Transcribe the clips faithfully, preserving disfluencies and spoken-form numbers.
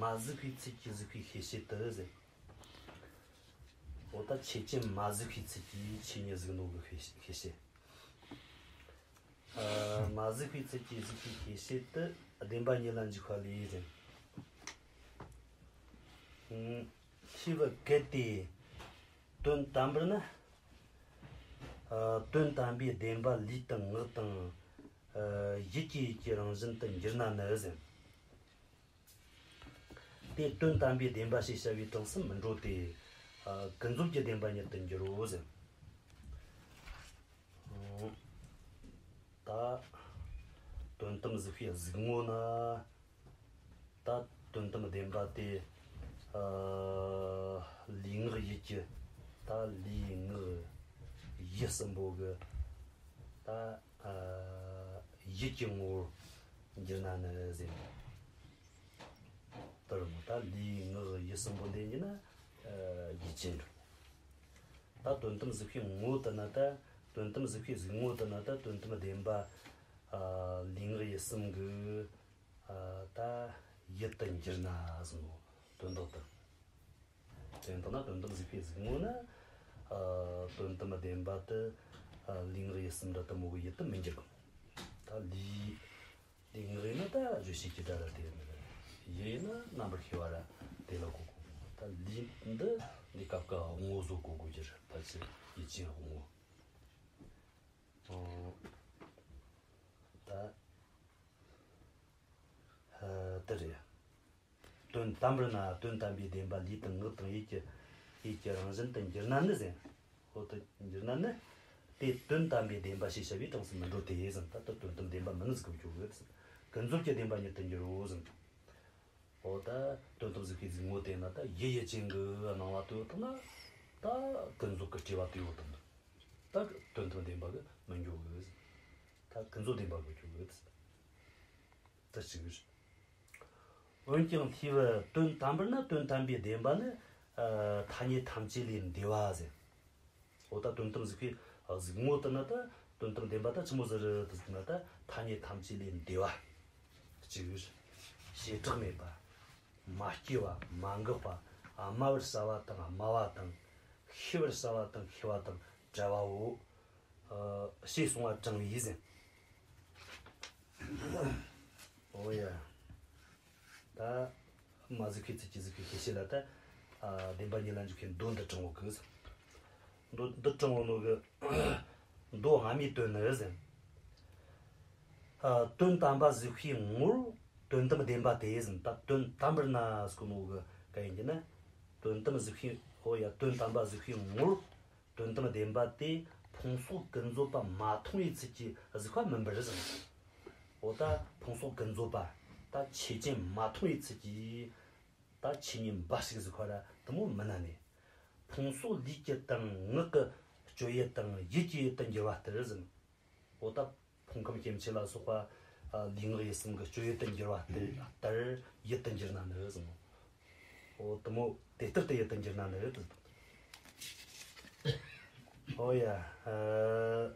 མ་གཟིགས་པའི་ཚུལ་གྱིས་གཟིགས་པའི་ཤེས་བྱེད་དུ་ཟེར། འོ་ད་ཆོས་ཅན་མ་གཟིགས་པའི་ཚུལ་གྱིས་ཆོས་ཉིད་གཟིགས་ནོ་གི་ཤེས་ཤེས་བྱེད། ཨ། མ་གཟིགས་པའི་ཚུལ་གྱིས་གཟིགས་པའི་ཤེས་བྱེད་དུ་བདེན་པ་གཉིས་ལ་འཇུག་པ་ལས་ཟེར། ཨང་། ཤེས་པ་གལ་ཏེ་དོན་དམ་པར་ན། ཨ། དོན་དམ་པའི་བདེན་པ་ལུས་དང་ངག་དང་། ཨ། ཡིད་ཀྱི་ཡུལ་གྱི་རང་བཞིན་དུ་འགྱུར་ན་ནི་ཟེར། དེ་དོན་དམ་པའི་བདེན་པ་ཞེས་བྱ་བའི་གྲངས་སུ་མི་འགྲོ་སྟེ། ཨ། ཀུན་རྫོབ་ཀྱི་བདེན་པ་ཉིད་དུ་འགྱུར་རོ་ཟེར། ཨང་། ད་དོན་དམ་གཟིགས་པའི་གཟིགས་ངོ་ན། ད་དོན་དམ་བདེན་པ་དེ། ཨ། ལུས་ངག་ཡིད་ཀྱི། ད་ལུས་ངག་ཡིད་གསུམ་པོ་གི། ད། ཨ། ཡིད་ཀྱི་ངོ་བོར་འགྱུར་ན་ནི་ཟེར། དེ་རེད་མོ། ད་ལུས་ངག་ཡིད་གསུམ་པོ་འདི་ཡིན་ན། ཨ། ཡུལ་ཅན་རེད། ད་དོན་དམ་གཟིགས་པའི་ངོ་དེ་ན་ད། དོན་དམ་གཟིགས་པའི་གཟིགས་ངོ་དེ་ན་ད་དོན་དམ་བདེན་པ། ཨ། ལུས་ངག་ཡིད་གསུམ་གི། ཨ། ད་ཡུལ་དུ་འགྱུར་ན་ཟེར་ནོ་དོན་དག་དེ། དེ་ཡིན་དང་ན་དོན་དམ་གཟིགས་པའི་གཟིགས་ངོ་ན། ཨ། དོན་དམ་བདེན་པ་དེ། ཨ། ལུས་ངག་ཡིད་གསུམ་ར་དེ་མོ་གི་ཡུལ་དུ་མི་འགྱུར་གི། ད་ལུས། ལུས་ངག་ཡིན་ན་ད་བརྗོད་བྱའི་གི་སྒྲ་ར་དེ་ཡིན་ནི། ཡིད་ཡིན་ན་རྣམ་པར་ཤེས་པ་ར་དེ་ལ་གོ་དགོས། ད་ལུས་འདི་འདི་སྐབས་ཀྱི་དབང་པོ་བཟོ་གོ་དགོས་རྒྱུ་རེད། ཕལ་ཆེར་ཡུལ་ཅན་དབང་པོ། ཨོ། ད། ཨ། དེ་རེད། དོན་དམ་པར་ན་དོན་དམ་པའི་བདེན་པ་ལུས་དང་ངག་དང་ཡིད་ཀྱི། ཡིད་ཀྱི་རང་བཞིན་དུ་འགྱུར་ན་ནི་ཟེར། འོ་དེ་འགྱུར་ན་ནི། དེ་དོན་དམ་པའི་བདེན་པ་ཞེས་བྱ་བའི་གྲངས་སུ་མི་འགྲོ་སྟེ་ཟེར། ད་ལྟ་དོན་དམ་བདེན་པ་མིན་ཟིག་གི་བརྗོད་གི། ཀུན་རྫོབ་ཀྱི་བདེན་པ་ཉིད་དུ་འགྱུར་རོ་ཟེར། འོ་ད་དོན་དམ་གཟིགས་པའི་གཟིགས་ངོ་དེ་ན་ད་ཡུལ་ཡུལ་ཅན་གི་སྣང་བ་དེ་ཡོད་དང་ན། ད་ཀུན་རྫོབ་ཀྱི་སྤྲོས་པ་དེ་ཡོད་དང་། ད་དོན་དམ་བདེན་པ་གི་མི་འགྱུར་གི། ད་ཀུན་རྫོབ་བདེན་པ་གི་འགྱུར་གི། ད་ཅིག་འོན་ཀྱང་ལྷའི་བུ་དོན་དམ་པར་ན་དོན་དམ་པའི་བདེན་པ་ནི། ཨ། ཐ་སྙད་ཐམས་ཅད་ལས་འདས་པ་ཟེར། འོ་ད་དོན་དམ་གཟིགས་པའི་གཟིགས་ངོ་དེ་ན་ད་དོན་དམ་བདེན་པ་ད་ཆི་མོ་ཟིག་རེད་དེ་ཟེར་ན། ད་ཐ་སྙད་ཐམས་ཅད་ལས་འདས་པ། གཅིག་བྱེ་བྲག་མེད་པ། མ་སྐྱེས་པ། མ་འགགས་པ། སྨྲ་བར་བྱ་བ་དང་སྨྲ་བ་དང་། ཤེས་པར་བྱ་བ་དང་ཤེས་པ་དང་བྲལ་བའོ། ཨ། ཞེས་གསུངས་པ་དྲངས་པས་ཟེར། འོ་ཡ། ད་མ་གཟིགས་པའི་ཚུལ་གྱིས་གཟིགས་པའི་ཤེས་བྱེད་ལ་ད། ཨ། བདེན་པ་གཉིས་ལ་འཇུག་པའི་མདོ་འདི་དྲངས་ཡོད་གི། མདོ་འདི་དྲངས་ཡོད་ནོ་གི། མདོ་སྔ་མའི་དོན་ནི་ཟེར། ཨ། དོན་དམ་པ་གཟིགས་པའི་ངོར་དོན་དམ་བདེན་པ་དེ་ཟེར། ད་དོན་དམ་པར་ན་ཟེར་གོ་ནོ་གི་ག་ཡིན་གྱི་ན། དོན་དམ་གཟིགས་པའི། འོ་ཡ། དོན་དམ་པ་གཟིགས་པའི་ངོར་དོན་དམ་བདེན་པ་དེ་ཕུང་སོགས་ཀུན་རྫོབ་པ་མ་མཐོང་བའི་ཚུལ་གྱིས་གཟིགས་པ་མིན་པར་ཟེར། འོ་ད་ཕུང་སོགས་ཀུན་རྫོབ་པ། ད་ཆོས་ཅན་མ་མཐོང་བའི་ཚུལ་གྱིས། ད་ཆོས་ཉིད་འབའ་ཞིག་གཟིགས་པ་ར་དེ་མོ་མིན་ན་ནི། ཕུང་སོགས་ལུས་ཀྱི་དང་ངག་གི་སྤྱོད་ཡུལ་དང་ཡིད་ཀྱི་ཡུལ་དུ་འགྱུར་བ་ལྟར་ཟེར། འོ་ད་ཕུང་ཁམས་སྐྱེ་མཆེད་ལ་སོགས་པ། ཨ། ལུས་ངག་ཡིད་གསུམ་གྱི་སྤྱོད་ཡུལ་དུ་འགྱུར་བ་ལྟར་ཡིད་དུ་འགྱུར་ན་ནི་ཟེར། འོ་དེ་མོ་དེ་ལྟར་དུ་ཡིད་དུ་འགྱུར་ན་ནི་ཟེར། འོ་ཡ། ཨ།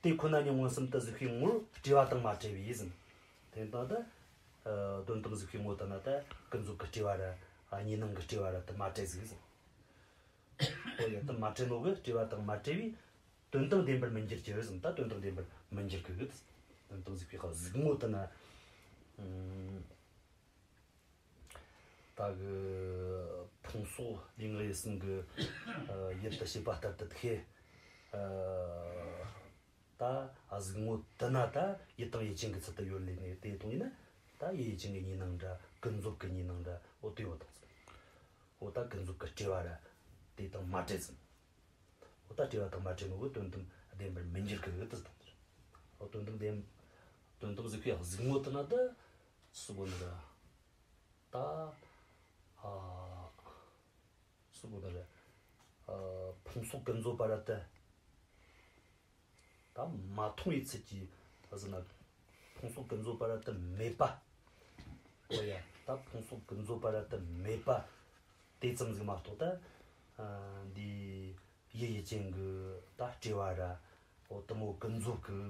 དེ་ཁོ་ན་ཉིད་མངོན་སུམ་དུ་གཟིགས་པའི་ངོར་སྤྲོས་པ་དང་མ་བྲལ་བས་ཟེར། དེ་ལྟ་ད། ཨ། དོན་དམ་གཟིགས་པའི་ངོ་དེ་ན་ད་ཀུན་རྫོབ་ཀྱི་སྤྲོས་པ་ར། ཨ། གཉིས་སྣང་གི་སྤྲོས་པ་ར་དེ་མ་བྲལ་ཟིག་ཟེར། འོ་ཡ། དེ་མ་བྲལ་ནོ་གི་སྤྲོས་པ་དང་མ་བྲལ་བས། དོན་དམ་བདེན་པར་མི་འགྱུར་གྱི་ཟེར། ད་དོན་དམ་བདེན་པར་མི་འགྱུར་གི། དོན་དམ་གཟིགས་པའི་གཟིགས་ངོ་དེ་ན། ཨུམ། ད་གི་ཕུང་སོགས་ལུས་ངག་ཡིད་གསུམ་གྱི། ཨ། ཡུལ་དུ་བྱེད་པ་ལྟར་དུ་ཁེ། ཨ། ད་གཟིགས་ངོ་དེ་ན་ད་ཡུལ་དང་ཡུལ་ཅན་གྱི་ཚུལ་དུ་ཡོད་ལས་ནས་དེ་དང་ཡིན་ན། ད་ཡུལ་ཡུལ་ཅན་གྱི་གཉིས་སྣང་འདྲ། ཀུན་རྫོབ་ཀྱི་གཉིས་སྣང་འདྲ། འོ་དེ་ཡོད་དང་ཟེར། འོ་ད་ཀུན་རྫོབ་ཀྱི་སྤྲོས་པ་ར་དེ་དང་མ་བྲལ་ཟེར། འོ་ད་སྤྲོས་པ་དང་མ་བྲལ་ནོ་གི་དོན་དམ་བདེན་པར་མི་འགྱུར་གི་ཡོད་དེ་ཟེར། འོ་དོན་དམ་བདེན། དོན་དམ་གཟིགས་པའི་གཟིགས་ངོ་དེ་ན་ད་སུ་གོ་ནི་ར། ད། ཨ། སུ་གོ་ནི་ར། ཨ། ཕུང་སོགས་ཀུན་རྫོབ་པ་ར་དེ། ད་མ་མཐོང་བའི་ཚུལ་གྱིས་ད་ཟེར་ན། ཕུང་སོགས་ཀུན་རྫོབ་པ་ར་དེ་མེད་པ། འོ་ཡ། ད་ཕུང་སོགས་ཀུན་རྫོབ་པ་ར་དེ་མེད་པ་དེ་ཙམ་ཟིག་མ་གཏོགས་ད། ཨ། འདི་ཡུལ་ཡུལ་ཅན་གྱི་ད་སྤྲོས་པ་ར། འོ་དེ་མོ་ཀུན་རྫོབ་ཀྱི་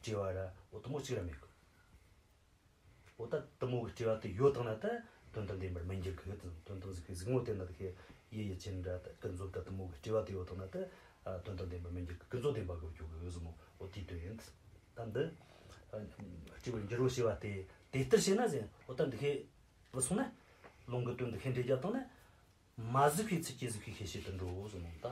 སྤྲོས་པ་ར། འོ་དེ་མོ་གཅིག་ར་མེད་གི། འོ་ད་དེ་མོ་གི་སྤྲོས་པ་དེ་ཡོད་དང་ན་ད་དོན་དམ་བདེན་པར་མི་འགྱུར་གི། དོན་དམ་གཟུགས་པའི་གཟུགས་ངོ་དེ་ན་དེ་ཁེ་ཡུལ་ཡུལ་ཅན་འདྲ་ད་ཀུན་རྫོབ་ད་དེ་མོ་གི་སྤྲོས་པ་དེ་ཡོད་དང་ན་ད་དོན་དམ་བདེན་པར་མི་འགྱུར་གི། ཀུན་རྫོབ་བདེན་པ་གི་བརྗོད་གི་ཟེར་ནོ། འོ་དེའི་དོན་ཡིན། ད་འདི་སྤྲོས་པར་འགྱུར་རོ་ཞེས་པ་དེ་དེ་ལྟར་བྱས་ན་ཟེར། འོ་ད་འདི་ཁེ་བུད་སོང་ན། ལུང་གི་དོན་འདི་ཁེ་འགྲེལ་རྒྱབ་བཏང་ན། མ་གཟུགས་པའི་ཚུལ་གྱིས་གཟུགས་པའི་ཤེས་བྱེད་དུ་འགྲོ་ཟེར་ནོ། ད་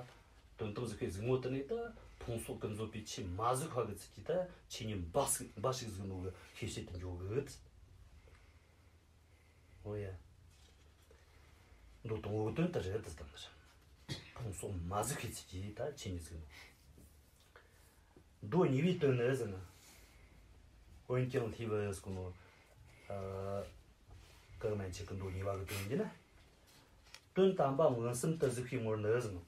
དོན་དམ་གཟུགས་པའི་གཟུགས་ངོ་དེ་ནས་ད་ཕུང་སོགས་ཀུན་རྫོབ་པའི་ཆོས་མ་གཟུགས་པ་གི་ཚུལ་གྱིས་ད་ཆོས་ཉིད་འབའ་ཞིག་འབའ་ཞིག་གཟུགས་ནོ་གི་ཤེས་བྱེད་དུ་འགྱོ་གི། འོ་ཡ། མདོ་དང་པོ་གི་དོན་དེ་རེད་དེ་དང་། ཕུང་སོགས་མ་གཟུགས་པའི་ཚུལ་གྱིས་ད་ཆོས་ཉིད་གཟུགས་ནོ། མདོ་གཉིས་པའི་དོན་ནི་ཟེར་ན། འོན་ཀྱང་ལྷའི་བུ་ཟེར་གོ་ནོ། ཨ། ག་མན་ཆད་ཀྱི་མདོ་གཉིས་པ་གི་དོན་ཡིན་ན། དོན་དམ་པ་མངོན་སུམ་དུ་གཟིགས་པའི་ངོར་ནི་ཟེར་ནོ།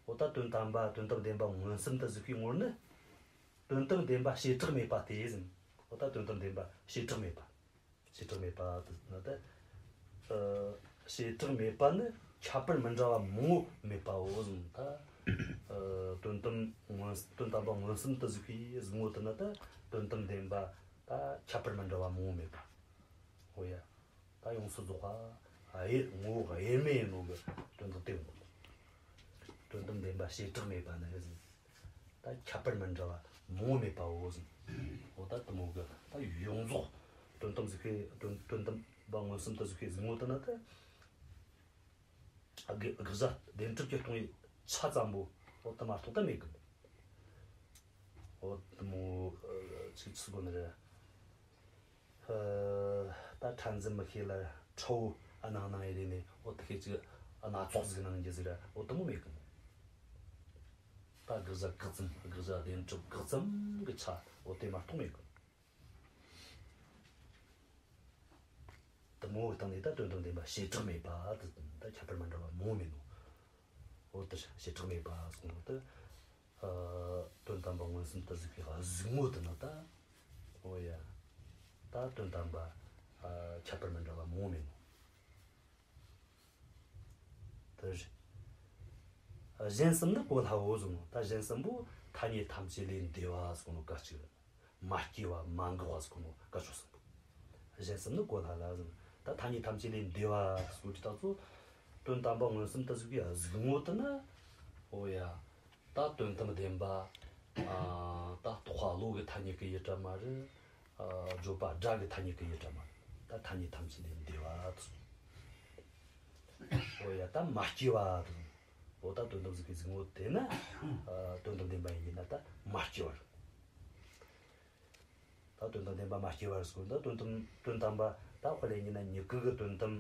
འོ་ད་དོན་དམ་པ་དོན་དམ་བདེན་པ་མངོན་སུམ་དུ་གཟིགས་པའི་ངོར་ནི། དོན་དམ་བདེན་པ་བྱེ་བྲག་མེད་པ་སྟེ་ཟེར་ནོ། འོ་ད་དོན་དམ་བདེན་པ་བྱེ་བྲག་མེད་པ། བྱེ་བྲག་མེད་པ་དེ་ན་ད། ཨ། བྱེ་བྲག་མེད་པ་ནི་ཁྱད་པར་མི་འདྲ་བ་མང་བོ་མེད་པའོ་ཟེར་ནོ། ད། ཨ། དོན་དམ་མངོན་དོན་དམ་པ་མངོན་སུམ་དུ་གཟིགས་པའི་གཟུགས་ངོ་དེ་ན་ད་དོན་དམ་བདེན་པ་ད་ཁྱད་པར་མི་འདྲ་བ་མང་བོ་མེད་པ། འོ་ཡ། ད་ཡོངས་སུ་རྫོགས་པ་དབྱེར་ངོ་བོ་དབྱེར་མེད་ཡིན་ནོ་གི་དོན་དག་དེ་ཡིན་ནོ། དོན་དམ་བདེན་པ་བྱེ་བྲག་མེད་པ་ནི་ཟེར། ད་ཁྱད་པར་མི་འདྲ་བ་མང་བོ་མེད་པའོ་ཟེར། འོ་ད་དེ་མོ་གི་ད་ཡོངས་རྫོགས་དོན་དམ་གཟིགས་པའི་དོན་དོན་དམ་པ་མངོན་སུམ་དུ་གཟིགས་པའི་གཟུགས་ངོ་དེ་ན་ད། དགག་དགག་བྱ་བདེན་གྲུབ་ཀྱིས་སྟོང་བའི་ཆ་ཙམ་པོ་འོ་དེ་མ་གཏོགས་ད་མེད་གི། འོ་དེ་མོ་ཨ་ཅིག་ཚིག་གོ་ནི་རེད། ཨ། ད་ཕྲ་འཛིན་མིག་ཤེས་ལ་ཁྲ་བོ་སྣང་སྣང་ཡི་རེ་ནས་འོ་དེ་ཤེས་ཅིག་སྣ་ཚོགས་ཟིག་སྣང་རྒྱུ་ཟིག་ར་འོ་དེ་མོ་མེད་གི། ད་དགག་བྱ་བཀག་ཙམ་དགག་བྱ་བདེན་གྲུབ་བཀག་ཙམ་གི་ཆ་འོ་དེ་མ་གཏོགས་མེད་གི། དེ་མོ་གི་སྟེང་ནས་ད་དོན་དམ་བདེན་པ་བྱེ་བྲག་མེད་པ་དེ་ད་ཁྱད་པར་མི་འདྲ་བ་མང་བོ་མེད་ནོ། འོ་དེ་བྱེ་བྲག་མེད་པ་གསུངས་ནོ་དེ། ཨ། དོན་དམ་པ་མངོན་སུམ་དུ་གཟིགས་པའི་གཟུགས་ངོ་དེ་ན་ད། འོ་ཡ། ད་དོན་དམ་པ། ཨ། ཁྱད་པར་མི་འདྲ་བ་མང་བོ་མེད་ནོ། དེ་རེད། གཞན་གསུམ་ནི་གོ་སླའོ་གསུངས་ནོ། ད་གཞན་གསུམ་པོ་ཐ་སྙད་ཐམས་ཅད་ལས་འདས་པ་གསུངས་ནོ་སྐབས་གཅིག་རེད། མ་སྐྱེས་པ་མ་འགགས་པ་གསུངས་ནོ་སྐབས་བཅུ་གསུམ་པོ། གཞན་གསུམ་ནི་གོ་སླ་ལ་ཟེར། ད་ཐ་སྙད་ཐམས་ཅད་ལས་འདས་པ་གསུངས་དུས་ད་ཚོ། དོན་དམ་པ་མངོན་སུམ་དུ་གཟིགས་པའི་གཟུགས་ངོ་དེ་ན། འོ་ཡ། ད་དོན་དམ་བདེན་པ། ཨ། ད་རྟོག་པ་བློ་གི་ཐ་སྙད་གི་ཡུལ་ར་མ་རེད། ཨ། བརྗོད་པ་སྒྲ་གི་ཐ་སྙད་གི་ཡུལ་ར་མ་རེད། ད་ཐ་སྙད་ཐམས་ཅད་ལས་འདས་པ་དེ་སོ། འོ་ཡ། ད་མ་སྐྱེས་པ་དེ་སོ། འོ་ད་དོན་དམ་གཟིགས་པའི་གཟུགས་ངོ་དེ་ན། ཨ། དོན་དམ་བདེན་པ་ཡིན་གྱི་ན་ད་མ་སྐྱེས་པ་རེད། ད་དོན་དམ་བདེན་པ་མ་སྐྱེས་པ་རེད་ཟེར་གོ་ནོ། ད་དོན་དམ་དོན་དམ་པ་ད་དཔེ་ལེན་གྱི་ན་མྱུ་གུ་གི་དོན་དམ།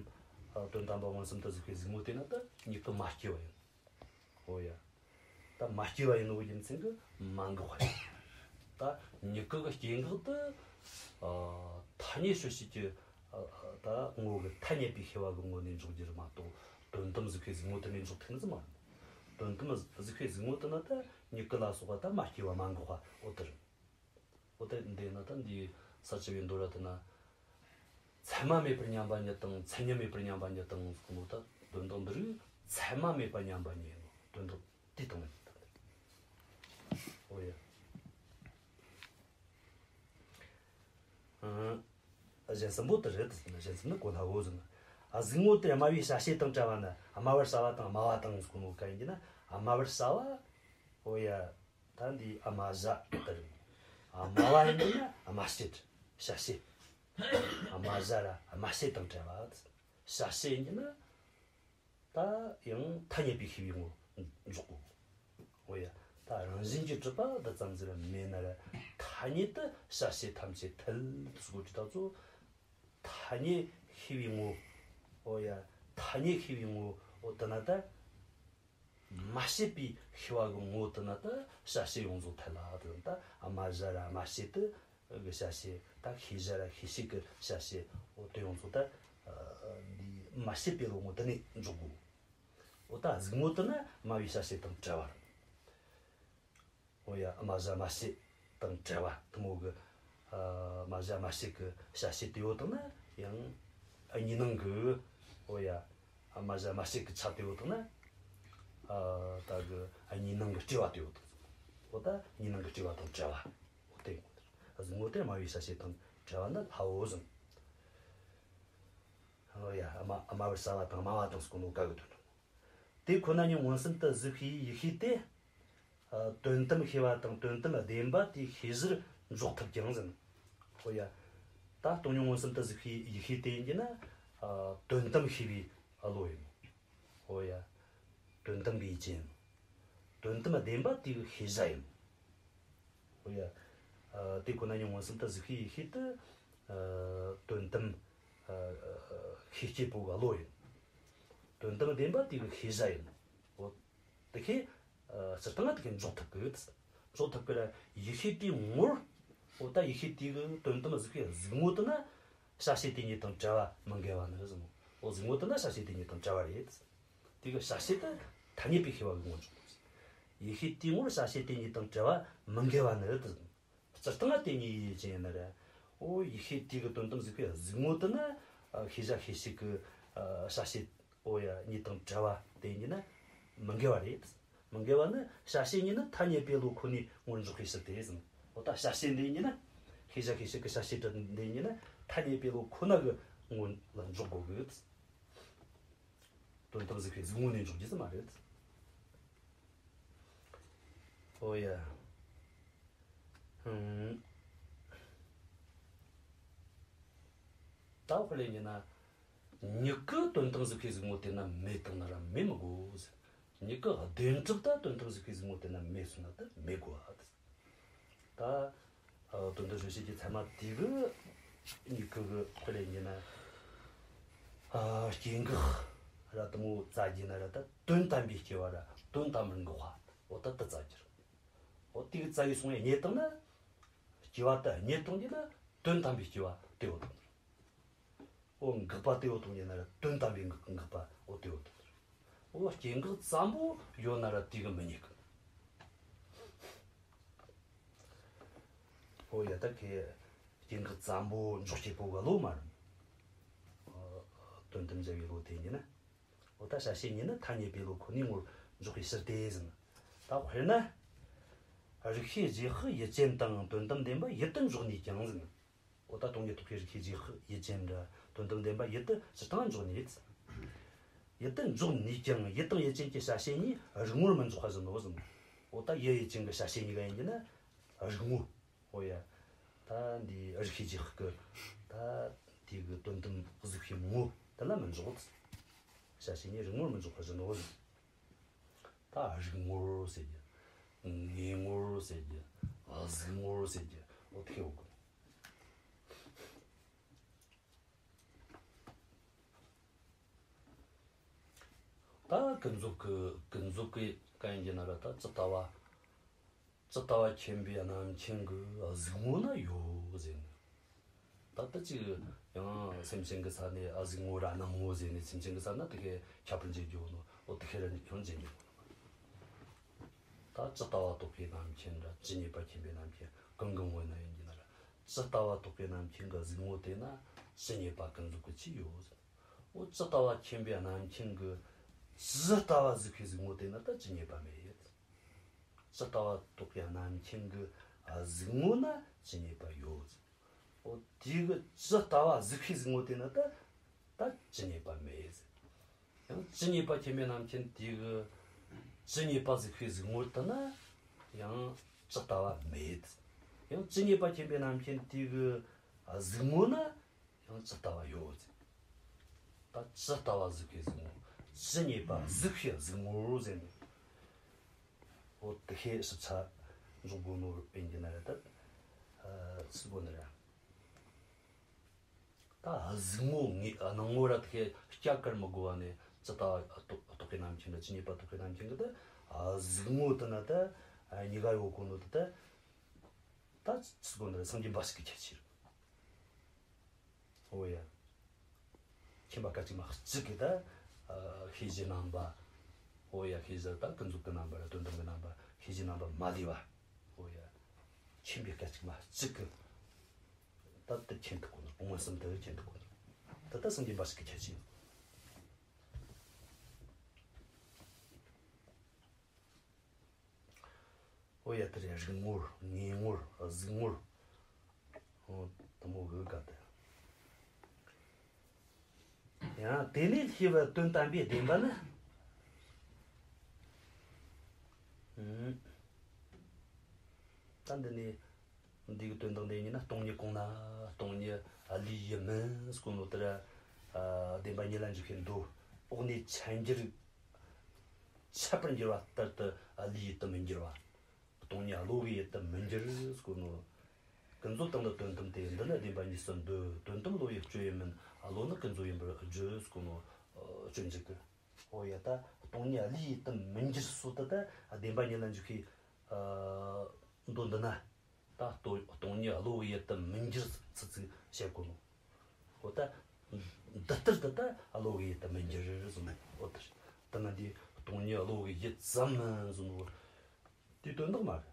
ཨ། དོན་དམ་པ་མངོན་སུམ་དུ་གཟིགས་པའི་གཟུགས་ངོ་དེ་ན་ད་མྱུ་གུ་མ་སྐྱེས་པ་ཡིན། འོ་ཡ། ད་མ་སྐྱེས་པ་ཡིན་ནོ་རྒྱུ་མཚན་གྱིས་མ་འགགས་པ་ཡིན། ད་མྱུ་གུ་གི་སྐྱེ་འགག་དེ། ཨ། ཐ་སྙད་དཔྱོད་བྱེད་ཀྱི། ཨ། ད་ངོ་བོ་གི་ཐ་སྙད་པའི་ཤེས་པ་གི་ངོ་ནས་འཇོག་རྒྱུ་རེད་མ་གཏོགས། དོན་དམ་གཟིགས་པའི་གཟུགས་ངོ་དེ་ནས་འཇོག་ཐུབ་ནི་ཟིག་མ་རེད། དོན་དམ་གཟིགས་པའི་གཟུགས་ངོ་དེ་ན་ད་མྱུ་གུ་ལ་སོགས་པ་ད་མ་སྐྱེས་པ་མ་འགགས་པ་འོ་དེ་རེད། འོ་དེ་འདི་ན་ད་འདི་ས་བཅུ་པའི་མདོ་ར་དེ་ན། མཚན་མ་མེད་པར་མཉམ་པ་ཉིད་དང་མཚན་ཉིད་མེད་པར་མཉམ་པ་ཉིད་དང་གསུངས་ནོ། ད་དོན་དག་འདི་རིགས་མཚན་མ་མེད་པར་མཉམ་པ་ཉིད་ཡིན་ནོ། དོན་དག་དེ་དང་ནི། འོ་ཡ། ཨ། གཞན་གསུམ་པོ་དེ་རེད། གཞན་གསུམ་ནི་གོ་སླའོ་ཟེར་ན། གཟུགས་ངོ་དེ་སྨྲ་བའི་བྱ་བྱེད་དང་བྲལ་བ་ནི། སྨྲ་བར་བྱ་བ་དང་སྨྲ་བ་དང་གསུངས་ནོ་ག་ཡིན་གྱི་ན། སྨྲ་བར་བྱ་བ། འོ་ཡ། ད་འདི་སྨྲ་བྱ་དེ་རེད། ཨ། སྨྲ་བ་ཡིན་ན་སྨྲ་བྱེད། བྱ་བྱེད། སྨྲ་བྱ་ར་སྨྲ་བྱེད་དང་བྲལ་བ། བྱ་བྱེད་ཡིན་ན་ད་ཡང་ཐ་སྙད་པའི་ཤེས་པའི་ངོ་འཇོག་གོ། འོ་ཡ། ད་རང་བཞིན་གྱིས་གྲུབ་པ་འདི་ཙམ་ཟིག་མེད་ན་ར། ཐ་སྙད་དུ་བྱ་བྱེད་ཐམས་ཅད་འཐད་ཟེར་གོ་དུས་ད་ཚོ། ཐ་སྙད་ཤེས་པའི་ངོ་། འོ་ཡ། ཐ་སྙད་ཤེས་པའི་ངོ་། འོ་དེ་ན་ད། མ་སྐྱེས་པའི་ཤེས་པ་གི་ངོ་བོ་དེ་ན་ད་བྱ་བྱེད་ཡོངས་རྫོགས་འཐད་ལ། དེ་ད་སྨྲ་བྱ་ར་སྨྲ་བྱེད་དེ་གི་བྱ་བྱེད། ད་ཤེས་བྱ་ར་ཤེས་བྱེད་གི་བྱ་བྱེད། འོ་དེ་ཡོངས་རྫོགས་ད་འདི་མ་སྐྱེས་པའི་བློ་ངོ་དེ་ནས་འཇོག་གོ། འོ་ད་གཟུགས་ངོ་དེ་ན་སྨྲ་བའི་བྱ་བྱེད་དང་བྲལ་བ་རེད། འོ་ཡ། སྨྲ་བྱ་སྨྲ་བྱེད་དང་བྲལ་བ་དེ་མོ་གི། ཨ། སྨྲ་བྱ་སྨྲ་བྱེད་ཀྱི་བྱ་བྱེད་དེ་ཡོད་དང་ན་ཡང་། ཨ། གཉིས་སྣང་གི། འོ་ཡ། སྨྲ་བྱ་སྨྲ་བྱེད་ཀྱི་ཆ་དེ་ཡོད་དང་ན། ཨ། ད་གི། ཨ། གཉིས་སྣང་གི་སྤྲོས་པ་དེ་ཡོད་དང་། འོ་ད་གཉིས་སྣང་གི་སྤྲོས་པ་དང་བྲལ་བ། འོ་དེ་ཡིན་གོ། གཟུགས་ངོ་དེ་སྨྲ་བའི་བྱ་བྱེད་དང་བྲལ་བ་ནི་སླའོ་ཟེར། ཨོ་ཡ། དམའ་དམའ་བར་ས་བ་དང་དམའ་བ་དང་ཟེར་གོ་ནོ་ག་གི་དོན་རེད། དེ་ཁོ་ན་ཉིད་མངོན་སུམ་དུ་གཟིགས་པའི་ཡིད་ཤེས་དེ། ཨ། དོན་དམ་ཤེས་པ་དང་དོན་དམ་བདེན་པ་དེའི་ཤེས་གཞིར་འཇོག་ཐུབ་ཀྱང་ཟེར། ཨོ་ཡ། ད་སྟོང་ཉིད་མངོན་སུམ་དུ་གཟིགས་པའི་ཡིད་ཤེས་དེ་ཡིན་གྱི་ན། ཨ། དོན་དམ་ཤེས་པའི་བློ་ཡིན། ཨོ་ཡ། དོན་དམ་པའི་ཡུལ་ཅན། དོན་དམ་བདེན་པ་དེའི་ཤེས་བྱ་ཡིན། ཨོ་ཡ། ཨ། དེ་ཁོ་ན་ཉིད་མངོན་སུམ་དུ་གཟིགས་པའི་ཡིད་ཤེས་དེ། ཨ། དོན་དམ། ཨ། ཤེས་བྱེད་པོ་གི་བློ་ཡིན། དོན་དམ་བདེན་པ་དེའི་ཤེས་བྱ་ཡིན། ཨོ། དེ་ཤེས། ཨ། སྤྱིར་བཏང་ང་དེ་ཤེས་འཇོག་ཐུབ་གི། འཇོག་ཐུབ་གི་ར། ཡིད་ཤེས་དེའི་ངོར། ཨོ། ད་ཡིད་ཤེས་དེ་གི་དོན་དམ་གཟིགས་པའི་གཟིགས་ངོ་དེ་ན། བྱ་བྱེད་དེ་གཉིས་དང་བྲལ་བ་མི་འགལ་བ་ནི་ཟེར་ནོ། ཨོ། གཟིགས་ངོ་དེ་ན་བྱ་བྱེད་དེ་གཉིས་དང་བྲལ་བ་རེད། དེ་གི་བྱ་བྱེད་དེ་ཐ་སྙད་པའི་ཤེས་པ་གི་ངོར་འཇོག་དགོས། ཡིད་ཤེས་དེའི་ངོར་བྱ་བྱེད་དེ་གཉིས་དང་བྲལ་བ་མི་འགལ་བ་ནི་དེ། སྤྱིར་བཏང་ང་དེ་གཉིས་ཡུལ་ཅན་ཡིན་ན་ར། ཨོ། ཡིད་ཤེས་དེ་གི་དོན་དམ་གཟིགས་པའི་གཟིགས་ངོ་དེ་ན། ཨ། ཤེས་བྱ་ཤེས་བྱེད་ཀྱི། ཨ། བྱ་བྱེད། ཨོ་ཡ། གཉིས་དང་བྲལ་བ་དེ་ཡིན་ན་མི་འགལ་བ་རེད། མི་འགལ་བ་ནི་བྱ་བྱེད་གཉིས་ནི་ཐ་སྙད་པའི་བློ་ཁོ་ནའི་ངོར་འཇོག་པའི་ཕྱིར་ཏེ་ཟེར། ཨོ། ད་བྱ་བྱེད་འདི་ཡིན་ན། ཤེས་བྱ་ཤེས་བྱེད་ཀྱི་བྱ་བྱེད་དེ་འདི་ཡིན་ན་ཐ་སྙད་པའི་བློ་ཁོ་ན་གི་ངོ་ལ་འཇོག་དགོས་གི། དོན་དམ་གཟིགས་པའི་གཟིགས་ངོ་ནས་འཇོག་རྒྱུ་ཟིག་མ་རེད། ཨོ་ཡ། ཧུམ། ད་དཔེ་ལེན་ཡིན་ན། མྱུ་གུ་དོན་དམ་གཟིགས་པའི་གཟིགས་ངོ་དེ་ན་མེད་བཏང་ན་ར་མེད་མི་དགོས་ཟེར། མྱུ་གུ་བདེན་གྲུབ་ད་དོན་དམ་གཟིགས་པའི་གཟིགས་ངོ་དེ་ན་མེད་སོང་ན་ད་མེད་དགོས་ཨ། ད། ཨ། དོན་དམ་དཔྱོད་བྱེད་ཀྱི་ཚད་མ་དེ་གི་མྱུ་གུ་གི་དཔེ་ལེན་ཡིན་ན། ཨ། སྐྱེ་འགག་ར་དེ་མོ་བཙལ་རྒྱུ་ན་ར་ད་དོན་དམ་པའི་སྐྱེ་བ་ར་དོན་དམ་མི་འགག་པ། འོ་ད་དེ་བཙལ་རྒྱུ་རེད། འོ་དེ་གི་བཙལ་ཡེ་སོང་ཡེ་རྙེད་བཏང་ན། སྐྱེ་བ་དེ་རྙེད་བཏང་རྒྱུ་ན་དོན་དམ་པའི་སྐྱེ་བ་དེ་ཡོད་བཏང་ནི་རེད། འོ་འགག་པ་དེ་ཡོད་བཏང་རྒྱུ་ན་ར་དོན་དམ་པའི་འགག་འགག་པ་འོ་དེ་ཡོད་བཏང་ནི་རེད། འོ་སྐྱེ་འགག་ཙམ་པོ་ཡོད་ན་ར་དེ་གི་མི་རྙེད་གི། འོ་ཡ། ད་ཁེ་སྐྱེ་འགག་ཙམ་པོ་འཇོག་བྱེད་པོ་གི་བློ་མ་རེད། ཨ། དོན་དམ་བྱ་བའི་བློ་དེ་ཡིན་ན། འོ་ད་བྱ་བྱེད་གཉིས་ནི་ཐ་སྙད་པའི་བློ་ཁོ་ནའི་ངོར་འཇོག་པའི་ཕྱིར་ཏེ་ཟེར། ད་དཔེར་ན། རིགས་ཤེས་རྗེས་དཔག་ཡུལ་ཅན་དང་དོན་དམ་བདེན་པ་ཡུལ་དུ་འཇོག་ནུས་ཀྱང་ཟེར། འོ་ད་སྟོང་ཉིད་རྟོགས་པའི་རིགས་ཤེས་རྗེས་དཔག་ཡུལ་ཅན་ར་དོན་དམ་བདེན་པ་ཡུལ་དུ་སྤྱིར་བཏང་འཇོག་ནུས། ཡུལ་དུ་འཇོག་ནུས་ཀྱང་ཡུལ་དང་ཡུལ་ཅན་གྱི་བྱ་བྱེད་གཉིས་རིགས་ངོར་མི་འཇོག་པ་བཞིན་ནོ་ཟེར། འོ་ད་ཡུལ་ཡུལ་ཅན་གྱི་བྱ་བྱེད་གཉིས་ཀ་ཡིན་གྱི་ན་རིགས་ངོ། འོ་ཡ། ད་འདི་རིགས་ཤེས་རྗེས་དཔག་གི་ད་དེ་གི་དོན་དམ་གཟིགས་པའི་ངོ་དེ་ལ་མི་འཇོག་བྱ་བྱེད་གཉིས་རིགས་ངོར་མི་འཇོག་པ་བཞིན་ནོ་ཟེར། ད་རིགས་ངོར་ཟེར་རྒྱུ། ངོས་ངོར་ཟེར་རྒྱུ། གཟིགས་ངོར་ཟེར་རྒྱུ། འོ་དེ་ཡོད་གི། ད་ཀུན་རྫོབ་ཀྱི་ཀུན་རྫོབ་ཀྱི་གན་གྱི་ན་ར་ད་ཇི་ལྟ་བ། ཇི་ལྟ་བ་མཁྱེན་པའི་རྣམ་མཁྱེན་གྱི་གཟིགས་ངོ་ན་ཡོད་ཟེར་ནས། ད་ལྟ་ཅིག་ཡང་སེམས་ཅན་གྱི་ས་ནས་ཨ་གཟིགས་ངོ་ར་སྣང་ངོ་ཟེར་ནས་སེམས་ཅན་གྱི་ས་ན་དེ་གས་ཁྱད་པར་འབྱེད་རྒྱུ་ནོ། འོ་དེ་གས་ར་ཡང་འབྱེད་རྒྱུ་ནོ། ད་ཇི་ལྟ་བ་རྟོགས་པའི་རྣམ་མཁྱེན་ར་ཇི་སྙེད་པ་མཁྱེན་པའི་རྣམ་མཁྱེན་གང་གི་ངོ་ན་ཡིན་གྱི་ན་ར། ཇི་ལྟ་བ་རྟོགས་པའི་རྣམ་མཁྱེན་གྱི་གཟིགས་ངོ་དེ་ན་ཇི་སྙེད་པ་ཀུན་རྫོབ་ཀྱི་ཆོས་ཡོད་ཟེར། འོ་ཇི་ལྟ་བ་མཁྱེན་པའི་རྣམ་མཁྱེན་གྱི་ཇི་ལྟ་བ་གཟིགས་པའི་གཟིགས་ངོ་དེ་ན་ད་ཇི་སྙེད་པ་མེད། ཇི་ལྟ་བ་རྟོགས་པའི་རྣམ་མཁྱེན་གྱི་གཟིགས་ངོ་ན་ཇི་སྙེད་པ་ཡོད་ཟེར། འོ་དེ་གི་ཇི་ལྟ་བ་གཟིགས་པའི་གཟིགས་ངོ་དེ་ན་ད་ད་ཇི་སྙེད་པ་མེད་ཟེར། ཡང་ཇི་སྙེད་པ་མཁྱེན་པའི་རྣམ་མཁྱེན་དེ་གི་ཇི་སྙེད་པ་གཟིགས་པའི་གཟིགས་ངོ་དེ་ན་ཡང་ཇི་ལྟ་བ་མེད། ཡང་ཇི་སྙེད་པ་མཁྱེན་པའི་རྣམ་མཁྱེན་དེ་གི་གཟིགས་ངོ་ན་ཡང་ཇི་ལྟ་བ་ཡོད་ཟེར། ད་ཇི་ལྟ་བ་གཟིགས་པའི་གཟིགས་ངོ། ཇི་སྙེད་པ་གཟིགས་པའི་གཟིགས་ངོ་ཟེར་ནས། འོ་དེ་ཤེས་ཞིབ་ཆ་འཇོག་དགོས་ནོ་ཡིན་གྱི་ན་རེད་ད། ཨ། སུ་དགོས་ནི་རེད། ད་གཟིགས་ངོ་ངས་སྣང་ངོ་ར་དེ་ཤེས་སྐྱ་ཀར་མི་དགོས་པ་ནས་ཇི་ལྟ་བ་རྟོགས་རྟོགས་པའི་རྣམ་མཁྱེན་གྱི་ཇི་སྙེད་པ་རྟོགས་པའི་རྣམ་མཁྱེན་གྱི་ད་གཟིགས་ངོ་དེ་ན་ད་གཉིས་ཀ་ཡོད་གོ་ནོ་དེ་ད། ད་སུ་དགོས་ནི་རེད། སངས་རྒྱས་འབའ་ཞིག་གི་ཁྱད་ཆོས་རེད། འོ་ཡ། མཁྱེན་པ་སྐད་ཅིག་མ་གཅིག་གིས་ད། ཨ། ཤེས་བྱའི་རྣམ་པ། འོ་ཡ། ཤེས་བྱ་ད་ཀུན་རྫོབ་ཀྱི་རྣམ་པ་ར་དོན་དམ་གྱི་རྣམ་པ། ཤེས་བྱའི་རྣམ་པ་མ་ལུས་པ། འོ་ཡ། མཁྱེན་པའི་སྐད་ཅིག་མ་གཅིག་གིས་ད་དེ་མཁྱེན་ཐུབ་གོ་ནོ། མངོན་སུམ་དུ་མཁྱེན་ཐུབ་གོ་ནོ། ད་ལྟ་སངས་རྒྱས་འབའ་ཞིག་གི་ཁྱད་ཆོས། འོ་ཡ། དེ་རེད། རིགས་ངོར། ངོས་ངོར། གཟིགས་ངོར། འོ་དེ་མོ་གི་ག་དེ། ཡང་དེ་ནས་ལྷོས་པའི་དོན་དམ་པའི་བདེན་པ་ནི། ཨུམ། ད་འདི་ནས་འདི་གི་དོན་དག་འདི་ཡིན་ན། སྟོང་ཉིད་གོང་ན་སྟོང་ཉིད་བློའི་ཡུལ་མིན་ཟེར་གོ་ནོ་དེ་ར། ཨ། བདེན་པ་གཉིས་ལ་འཇུག་པའི་མདོ། འོག་ནས་ཆད་འགྱུར། ཆད་པར་འགྱུར་བ་ལྟར་དུ་བློའི་ཡུལ་དུ་མི་འགྱུར་བ། སྟོང་ཉིད་བློ་གི་ཡུལ་དུ་མི་འགྱུར་ཟེར་གོ་ནོ། ཀུན་རྫོབ་དང་ནི་དོན་དམ་སྟེ། འདི་ནི་བདེན་པ་གཉིས་སུ་འདོད། དོན་དམ་བློ་ཡི་སྤྱོད་ཡུལ་མིན། བློ་ནི་ཀུན་རྫོབ་ཡིན་པར་བརྗོད་ཟེར་གོ་ནོ། ཨ། སྤྱོད་འཇུག་གི། འོ་ཡ། ད་སྟོང་ཉིད་བློའི་ཡུལ་དུ་མི་འགྱུར་སོགས་དེ་ད་བདེན་པ་གཉིས་ལ་འཇུག་པའི། ཨ། མདོ་འདི་ན། ད་སྟོ- སྟོང་ཉིད་བློ་གི་ཡུལ་དུ་མི་འགྱུར་ཚུལ་ཚུལ་བཤད་གོ་ནོ། འོ་ད་འདི་ལྟར་དུ་ད་བློ་གི་ཡུལ་དུ་མི་འགྱུར་ཟེར་ནས། འོ་དེ་ད་ང་འདི་སྟོང་ཉིད་བློ་གི་ཡུལ་ཙམ་མིན་ཟེར་ནོ། དེ་དོན་དག་མ་རེད།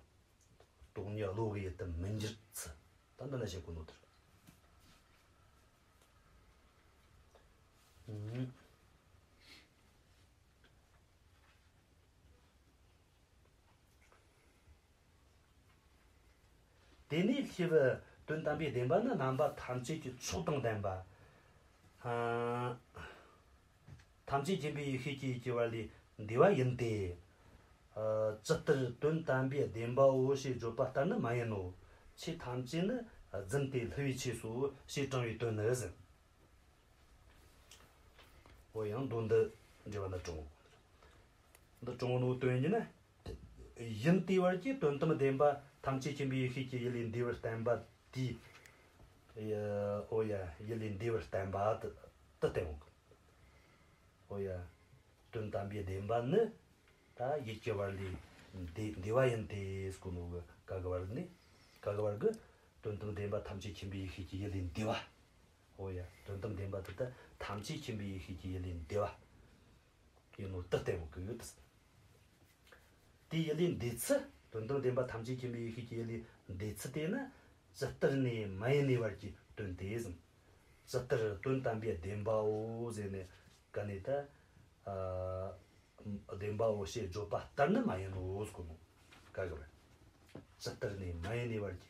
སྟོང་ཉིད་བློ་གི་ཡུལ་དུ་མི་འགྱུར་ཚུལ། ད་འདི་ན་བཤད་གོ་ནོ་དེ་རེད། དེ་ནས་ལྷོས་པའི་དོན་དམ་པའི་བདེན་པ་ནི། རྣམ་པ་ཐམས་ཅད་ཀྱི་མཆོག་དང་ལྡན་པ། ཨ། ཐམས་ཅད་མཁྱེན་པའི་ཡེ་ཤེས་ཀྱི་ཡུལ་གྱི་བར་ལས་འདས་པ་ཡིན་ཏེ། ཨ། ཇི་ལྟར་དོན་དམ་པའི་བདེན་པའོ་ཞེས་བརྗོད་པ་ལྟར་ནི་མ་ཡིན་ནོ། ཆོས་ཐམས་ཅད་ནི་རྫུན་ཏེ་བསླུ་བའི་ཆོས་སོ་ཞེས་དྲང་བའི་དོན་ནི་ཟེར། འོ་ཡང་མདོ་འདི་འགྲེལ་བ་ན་དྲངས། འདི་དྲངས་ནོ་དོན་ཡིན་ན། ཡིན་ཏེ་བར་གྱི་དོན་དམ་བདེན་པ་ཐམས་ཅད་མཁྱེན་པའི་ཡེ་ཤེས་ཀྱི་ཡུལ་ལས་འདས་པར་བསྟན་པ་དེའི། འོ་ཡ། ཡུལ་ལས་འདས་པར་བསྟན་པ་དེ་དེ་བསྟན་འོང་གི། འོ་ཡ། དོན་དམ་པའི་བདེན་པ་ནི། ད་ཡུལ་གྱི་བར་ལས་འདས་འདས་པ་ཡིན་ཏེ་ཟེར་གོ་ནོ་གི་ག་གི་བར་ནས། ག་གི་བར་གི། དོན་དམ་བདེན་པ་ཐམས་ཅད་མཁྱེན་པའི་ཡེ་ཤེས་ཀྱི་ཡུལ་ལས་འདས་པ། འོ་ཡ། དོན་དམ་བདེན་པ་དེ་ད་ཐམས་ཅད་མཁྱེན་པའི་ཡེ་ཤེས་ཀྱི་ཡུལ་ལས་འདས་པ་ཡིན་ནོ་དེ་བསྟན་གོ་གི། དེའི་ཡུལ་ལས་འདས་ཚུལ། དོན་དམ་བདེན་པ་ཐམས་ཅད་མཁྱེན་པའི་ཡེ་ཤེས་ཀྱི་ཡུལ་ལས་འདས་ཚུལ་དེ་ནི། ཇི་ལྟར་ནས་མ་ཡིན་ནས་བར་གྱི་དོན་ཏེ་ཟེར། ཇི་ལྟར་དོན་དམ་པའི་བདེན་པའོ་ཟེར་ནས་ག་ནས་ད། ཨ། བདེན་པའོ་ཞེས་བརྗོད་པ་ལྟར་ནི་མ་ཡིན་ནོ་ཟེར་གོ་ནོ། ག་གི་བར། ཇི་ལྟར་ནས་མ་ཡིན་ནས་བར་གྱི།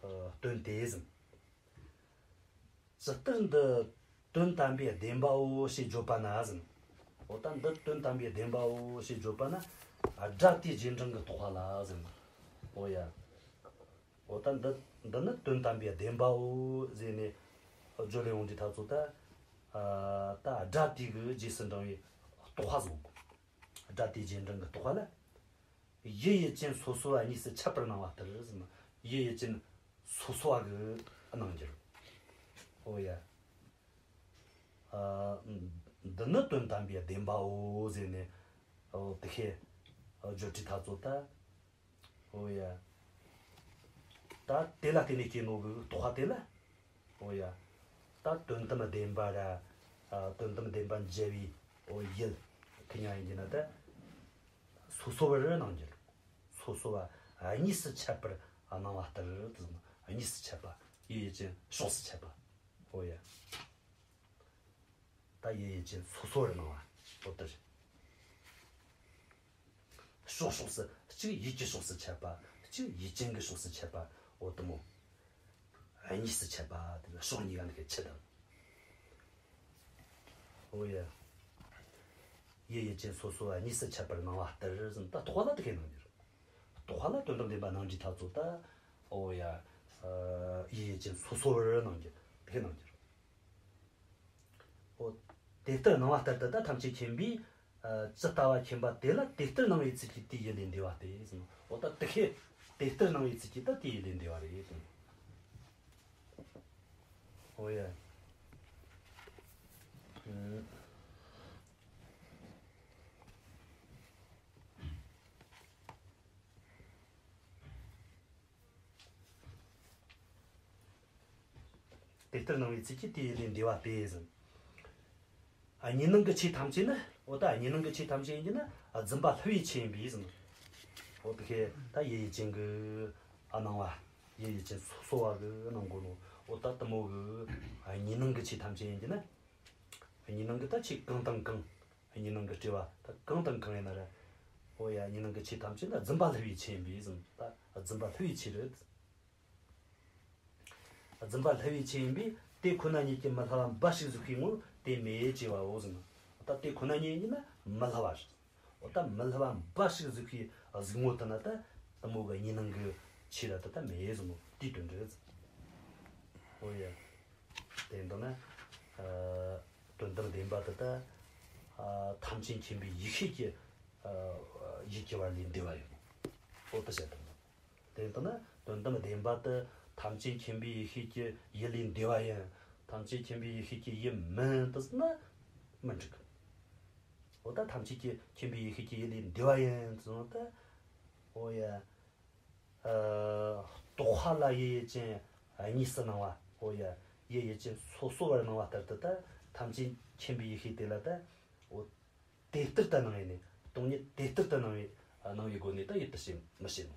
ཨ། དོན་ཏེ་ཟེར། ཇི་ལྟར་འདི་དོན་དམ་པའི་བདེན་པའོ་ཞེས་བརྗོད་པ་ན་ཟེར། འོ་ད་འདི་དོན་དམ་པའི་བདེན་པའོ་ཞེས་བརྗོད་པ་ན། ཨ། སྒྲ་དེའི་རྗེས་འབྲང་གི་རྟོག་པ་ལ་ཟེར། འོ་ཡ། འོ་ད་འདི་འདི་ནི་དོན་དམ་པའི་བདེན་པའོ་ཟེར་ནས་བརྗོད་ལས་ཡོང་དུས་ཐག་ཚོད་ད། ཨ། ད་སྒྲ་དེ་གི་རྗེས་སུ་འབྲང་བའི་རྟོག་པ་བཟུང་། སྒྲ་དེའི་རྗེས་འབྲང་གི་རྟོག་པ་ལ། ཡུལ་ཡུལ་ཅན་སོ་སོ་བ་གཉིས་སུ་ཆད་པར་སྣང་བ་ལྟར་ཟེར་ན། ཡུལ་ཡུལ་ཅན་སོ་སོ་བ་གི་སྣང་འགྱུར། འོ་ཡ། ཨ། འདི་ནི་དོན་དམ་པའི་བདེན་པའོ་ཟེར་ནས། འོ་དེ་ཁའི་བརྗོད་དུས་ཐག་ཚོད་ད། འོ་ཡ། ད་དེ་ལ་བརྟེན་ནས་སྐྱེས་ནོ་གི་རྟོག་པ་དེ་ལ། འོ་ཡ། ད་དོན་དམ་བདེན་པ་ར། ཨ། དོན་དམ་བདེན་པ་འཇལ་བའི། འོ། ཡུལ་གི་མྱིང་ཡིན་གྱི་ན་ད། སོ་སོ་བར་སྣང་འགྱུར། སོ་སོ་བ་གཉིས་སུ་ཆད་པར་སྣང་བ་ལྟར་དུ། གཉིས་སུ་ཆད་པ། ཡུལ་ཡུལ་ཅན་ཕྱོགས་སུ་ཆད་པ། འོ་ཡ། ད་ཡུལ་ཡུལ་ཅན་སོ་སོ་བར་སྣང་བ། འོ་དེ་རེད། ཕྱོགས་ཕྱོགས་སུ། གཅིག་ཡུལ་གྱི་ཕྱོགས་སུ་ཆད་པ། གཅིག་ཡུལ་ཅན་གྱི་ཕྱོགས་སུ་ཆད་པ། འོ་དེ་མོ། གཉིས་སུ་ཆད་པ་དེ་ཕྱོགས་གཉིས་ཀ་འདི་གའི་ཆད་དང་། འོ་ཡ། ཡུལ་ཡུལ་ཅན་སོ་སོ་གཉིས་སུ་ཆད་པར་སྣང་བ་ལྟར་ཟེར། ད་རྟོག་པ་ལ་དེ་གའི་སྣང་འགྱུར། རྟོག་པ་ལ་དོན་དམ་བདེན་པ་སྣང་འགྱུར་ཐག་ཚོད་ད། འོ་ཡ། ཡུལ་ཡུལ་ཅན་སོ་སོ་བར་སྣང་འགྱུར། དེ་གའི་སྣང་འགྱུར། འོ། དེ་ལྟར་སྣང་བ་ལྟར་དུ་ད་ཐམས་ཅད་མཁྱེན་པས། ཨ། ཇི་ལྟ་བ་མཁྱེན་པ་དེ་ལ་དེ་ལྟར་སྣང་བའི་ཚུལ་གྱིས་དེའི་ཡུལ་ལས་འདས་པ་སྟེ་ཟེར། འོ་ད་དེ་ཁའི་དེ་ལྟར་སྣང་བའི་ཚུལ་གྱིས་ད་དེའི་ཡུལ་ལས་འདས་པ་རེད་ཟེར། འོ་ཡ། ཨུམ། དེ་ལྟར་སྣང་བའི་ཚུལ་གྱིས་དེའི་ཡུལ་ལས་འདས་པ་སྟེ་ཟེར། ཨ། གཉིས་སྣང་གི་ཆོས་ཐམས་ཅད་ནི། འོ་ད་གཉིས་སྣང་གི་ཆོས་ཐམས་ཅད་ཡིན་གྱི་ན། ཨ། རྫུན་པ་བསླུ་བའི་ཆོས་ཡིན་པས་ཟེར། འོ་དེ་ཁའི་ད་ཡུལ་ཡུལ་ཅན་གྱི། ཨ། སྣང་བ། ཡུལ་ཡུལ་ཅན་སོ་སོ་བ་གི་སྣང་གོ་ནོ། འོ་ད་དེ་མོ་གི། ཨ། གཉིས་སྣང་གི་ཆོས་ཐམས་ཅད་ཡིན་གྱི་ན། གཉིས་སྣང་གི་ད་ཆོས་གང་དང་གང་། གཉིས་སྣང་གི་སྤྲོས་པ་ད་གང་དང་གང་ཡིན་ན་ར། འོ་ཡ། གཉིས་སྣང་གི་ཆོས་ཐམས་ཅད་ནི་རྫུན་པ་བསླུ་བའི་ཆོས་ཡིན་པས་ཟེར། ད་རྫུན་པ་བསླུ་བའི་ཆོས་རེད། རྫུན་པ་བསླུ་བའི་ཆོས་ཡིན་པས། དེ་ཁོ་ན་ཉིད་ཀྱིས་མི་བསླུ་བ་འབའ་ཞིག་གཟིགས་པའི་ངོར་ དེ་མེད་ཅེས་པའོ་ཟེར་ན། ད་དེ་ཁོ་ན་ཉིད་ཡིན་ན་མི་སླུ་བ་རེད། འོ་ད་མི་སླུ་བ་འབའ་ཞིག་གཟིགས་པའི་གཟིགས་ངོ་དེ་ན་ད་དེ་མོ་གི་གཉིས་སྣང་གི་ཆོས་ར་ད་ད་མེད་ཟེར་ནོ་དེའི་དོན་རེད། འོ་ཡ། དེ་འདི་ན་ཨ་དོན་དམ་བདེན་པ་དེ་ད་ཨ་ཐམས་ཅད་མཁྱེན་པའི་ཡེ་ཤེས་ཀྱི་ཨ་ཡུལ་གྱི་བར་ལས་འདས་པ་ཡིན་ནོ། འོ་དེ་བཤད་དང་། དེ་ལྟ་ན་དོན་དམ་བདེན་པ་དེ་ཐམས་ཅད་མཁྱེན་པའི་ཡེ་ཤེས་ཀྱི་ཡུལ་ལས་འདས་པ་ཡིན། ཐམས་ཅད་མཁྱེན་པའི་ཡེ་ཤེས་ཀྱི་ཡུལ་མིན་དུ་ཟེར་ན་མི་འགྲིག་གི། འོ་ད་ཐམས་ཅད་ཀྱི་མཁྱེན་པའི་ཡེ་ཤེས་ཀྱི་ཡུལ་ལས་འདས་པ་ཡིན་དུ་ཟེར་ན་ད། འོ་ཡ། ཨ་རྟོག་པ་ལ་ཡུལ་ཡུལ་ཅན་གཉིས་སུ་སྣང་བ། འོ་ཡ། ཡུལ་ཡུལ་ཅན་སོ་སོ་བར་སྣང་བ་ལྟར་དུ་ད་ཐམས་ཅད་མཁྱེན་པའི་ཡེ་ཤེས་དེ་ལ་ད། འོ། དེ་ལྟར་དུ་སྣང་བས་ནི། སྟོང་ཉིད་དེ་ལྟར་དུ་སྣང་བའི་སྣང་བའི་སྒོ་ནས་ད་ཡུལ་དུ་བྱེད་མི་བྱེད་ནོ།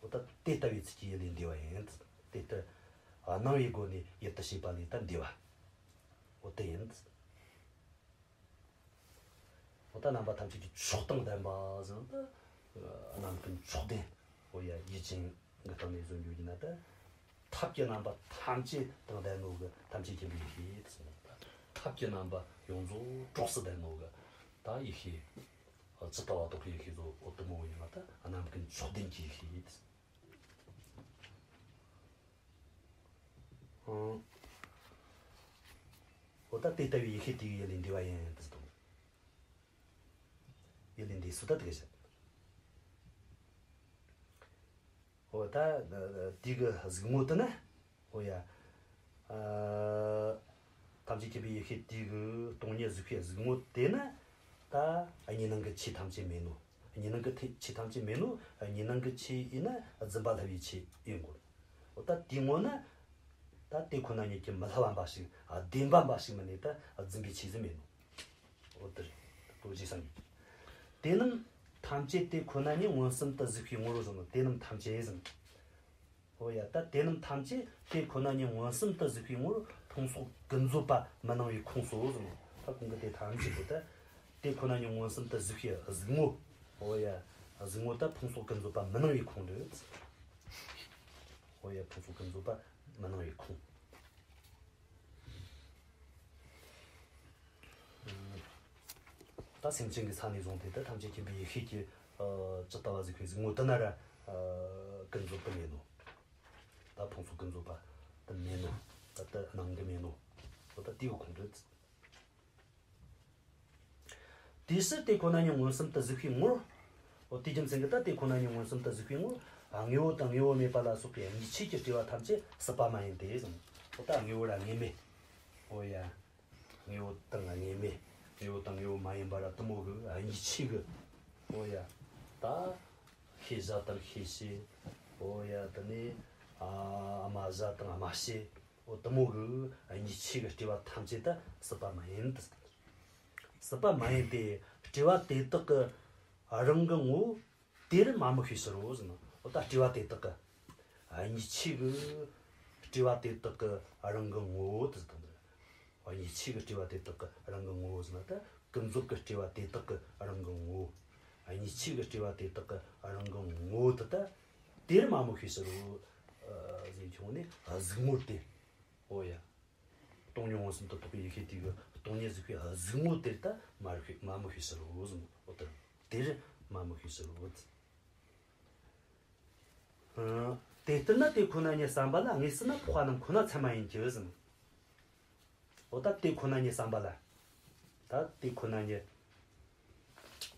འོ་ད་དེ་ལྟ་བུའི་ཚུལ་གྱིས་ཡུལ་ལས་འདས་པ་ཡིན། དེ་ལྟར་སྣང་བའི་སྒོ་ནས་ཡུལ་དུ་བྱེད་པ་ལས་ད་འདས་པ། འོ་དེ་ཡིན། འོ་ད་རྣམ་པ་ཐམས་ཅད་ཀྱི་མཆོག་དང་ལྡན་པ་ཟེར་ན་ད་རྣམ་ཀུན་མཆོག་ལྡན། འོ་ཡ། ཡུལ་ཅན་གྱི་སྟེང་ནས་བཟོ་རྒྱུ་ཡིན་ན་ད། ཐབས་ཀྱི་རྣམ་པ་ཐམས་ཅད་དང་ལྡན་ནོ་གི་ཐམས་ཅད་མཁྱེན་པའི་ཡེ་ཤེས་དེ་ཟེར་ན། ཐབས་ཀྱི་རྣམ་པ་ཡོངས་རྫོགས་གྲོགས་སུ་ལྡན་ནོ་གི་ད་ཡེ་ཤེས། ཇི་ལྟ་བ་རྟོགས་པའི་ཡེ་ཤེས་ཚོ་འོ་དེ་མོ་ཡིན་ན་ད་རྣམ་ཀུན་མཆོག་ལྡན་གྱི་ཡེ་ཤེས་དེ་ཟེར། ཨང་། འོ་ད་དེ་ལྟ་བུའི་ཡེ་ཤེས་དེ་གི་ཡུལ་ལས་འདས་པ་ཡིན་དུ་ཟེར་དང་། ཡུལ་ལས་འདས་སོ་ད་དེ་ག་བཤད། འོ་ད་དེ་གི་གཟིགས་ངོ་དེ་ན། འོ་ཡ། ཨ་ཐམས་ཅད་མཁྱེན་པའི་ཡེ་ཤེས་དེ་གི་སྟོང་ཉིད་གཟིགས་པའི་གཟིགས་ངོ་དེ་ན། ད་གཉིས་སྣང་གི་ཆོས་ཐམས་ཅད་མེད་ནོ། གཉིས་སྣང་གི་ཐེ་ཆོས་ཐམས་ཅད་མེད་ནོ། གཉིས་སྣང་གི་ཆོས་ཡིན་ན་རྫུན་པ་སླུ་བའི་ཆོས་ཡིན་དགོས། འོ་ད་དེའི་ངོ་ན། ད་དེ་ཁོ་ན་ཉིད་ཀྱི་མི་སླུ་བ་འབའ་ཞིག་ཨ་བདེན་པ་འབའ་ཞིག་མིན་ནས་ད་རྫུན་པའི་ཆོས་ཟིག་མེད་ནོ། འོ་དེ་རེད། དོ་རྗེས་སམ་ཡིན། དེ་རྣམས་ཐམས་ཅད་དེ་ཁོ་ན་ཉིད་མངོན་སུམ་དུ་གཟིགས་པའི་ངོར་རོ་ཟེར་ནོ། དེ་རྣམས་ཐམས་ཅད་ཟེར། འོ་ཡ། ད་དེ་རྣམས་ཐམས་ཅད་དེ་ཁོ་ན་ཉིད་མངོན་སུམ་དུ་གཟིགས་པའི་ངོར་ཕུང་སོགས་ཀུན་རྫོབ་པ་མི་སྣང་བའི་ཁོངས་སོ་ཟེར་ནོ། ད་གོང་གི་དེ་ཐམས་ཅད་པོ་ད་དེ་ཁོ་ན་ཉིད་མངོན་སུམ་དུ་གཟིགས་པའི་གཟིགས་ངོ། འོ་ཡ། གཟིགས་ངོ་ད་ཕུང་སོགས་ཀུན་རྫོབ་པ་མི་སྣང་བའི་ཁོངས་རེད། འོ་ཡ། ཕུང་སོགས་ཀུན་རྫོབ་པ་མི་སྣང་བའི་ཁོངས། ད་སེམས་ཅན་གྱི་ས་ནས་བཟུང་སྟེ་ད་ཐམས་ཅད་མཁྱེན་པའི་ཡེ་ཤེས་ཀྱི་ཨ་ཇི་ལྟ་བ་གཟིགས་པའི་གཟིགས་ངོ་དེ་ན་ར་ཨ་ཀུན་རྫོབ་ཏུ་མེད་ནོ། ད་ཕུང་སོགས་ཀུན་རྫོབ་པ་དེ་མེད་ནོ། ད་ད་སྣང་གི་མེད་ནོ། འོ་ད་དེའི་ཁོངས་རེད། དེ་ཕྱིར་དེ་ཁོ་ན་ཉིད་མངོན་སུམ་དུ་གཟིགས་པའི་ངོར། འོ་དེའི་རྒྱུ་མཚན་གྱིས་ད་དེ་ཁོ་ན་ཉིད་མངོན་སུམ་དུ་གཟིགས་པའི་ངོར། ཨ་དངོས་པོ་དང་དངོས་པོ་མེད་པ་ལ་སོགས་པའི་གཉིས་ཆོས་ཀྱི་སྤྲོས་པ་ཐམས་ཅད་སྲིད་པ་མ་ཡིན་ཏེ་ཟེར། འོ་ད་དངོས་པོ་ར་དངོས་མེད། འོ་ཡ། དངོས་པོ་དང་དངོས་མེད། དངོས་པོ་དང་དངོས་པོ་མ་ཡིན་པ་ར་དེ་མོ་གི་གཉིས་ཆོས་གི། འོ་ཡ། ད་ཤེས་བྱ་དང་ཤེས་བྱེད། འོ་ཡ། དེ་ནས་ཨ་སྨྲ་བྱ་དང་སྨྲ་བྱེད། འོ་དེ་མོ་གི་གཉིས་ཆོས་གི་སྤྲོས་པ་ཐམས་ཅད་ད་སྲིད་པ་མ་ཡིན་ཏེ། སྲིད་པ་མ་ཡིན་ཏེ། སྤྲོས་པ་དེ་དག་གི་རང་གི་ངོ་བོ་དེར་མ་དམིགས་པའི་ཕྱིར་རོ་ཟེར་ན། འོ་ད་སྤྲོས་པ་དེ་དག་གི། གཉིས་ཆོས་གི་སྤྲོས་པ་དེ་དག་གི་རང་གི་ངོ་བོ་དེ་ཟེར་དང་། གཉིས་ཆོས་ཀྱི་སྤྲོས་པ་དེ་དག་གི་རང་གི་ངོ་བོ་ཟེར་ན་ད་ཀུན་རྫོབ་ཀྱི་སྤྲོས་པ་དེ་དག་གི་རང་གི་ངོ་བོ། གཉིས་ཆོས་ཀྱི་སྤྲོས་པ་དེ་དག་གི་རང་གི་ངོ་བོ་དེ་ད་དེར་མ་དམིགས་པའི་ཕྱིར་རོ། ཨ་ཟེར་བྱུང་ནས་གཟིགས་ངོ་དེ། འོ་ཡ། སྟོང་ཉིད་མངོན་སུམ་དུ་རྟོགས་པའི་ཡེ་ཤེས་དེ་གི་སྟོང་ཉིད་གཟིགས་པའི་གཟིགས་ངོ་དེར་ད་མ་དམིགས་པའི་མ་དམིགས་པའི་ཕྱིར་རོ་ཟེར་ནོ། འོ་དེ་དེར་མ་དམིགས་པའི་ཕྱིར་རོ། ཨ་དེ་ལྟར་ན་དེ་ཁོ་ན་ཉིད་བསམ་པ་ལ་དངོས་སུ་ན་འཕགས་པ་རྣམས་ཁོ་ན་ཚད་མ་ཡིན་གྱི་ཟེར། འོ་ད་དེ་ཁོ་ན་ཉིད་བསམ་པ་ལ། ད་དེ་ཁོ་ན་ཉིད་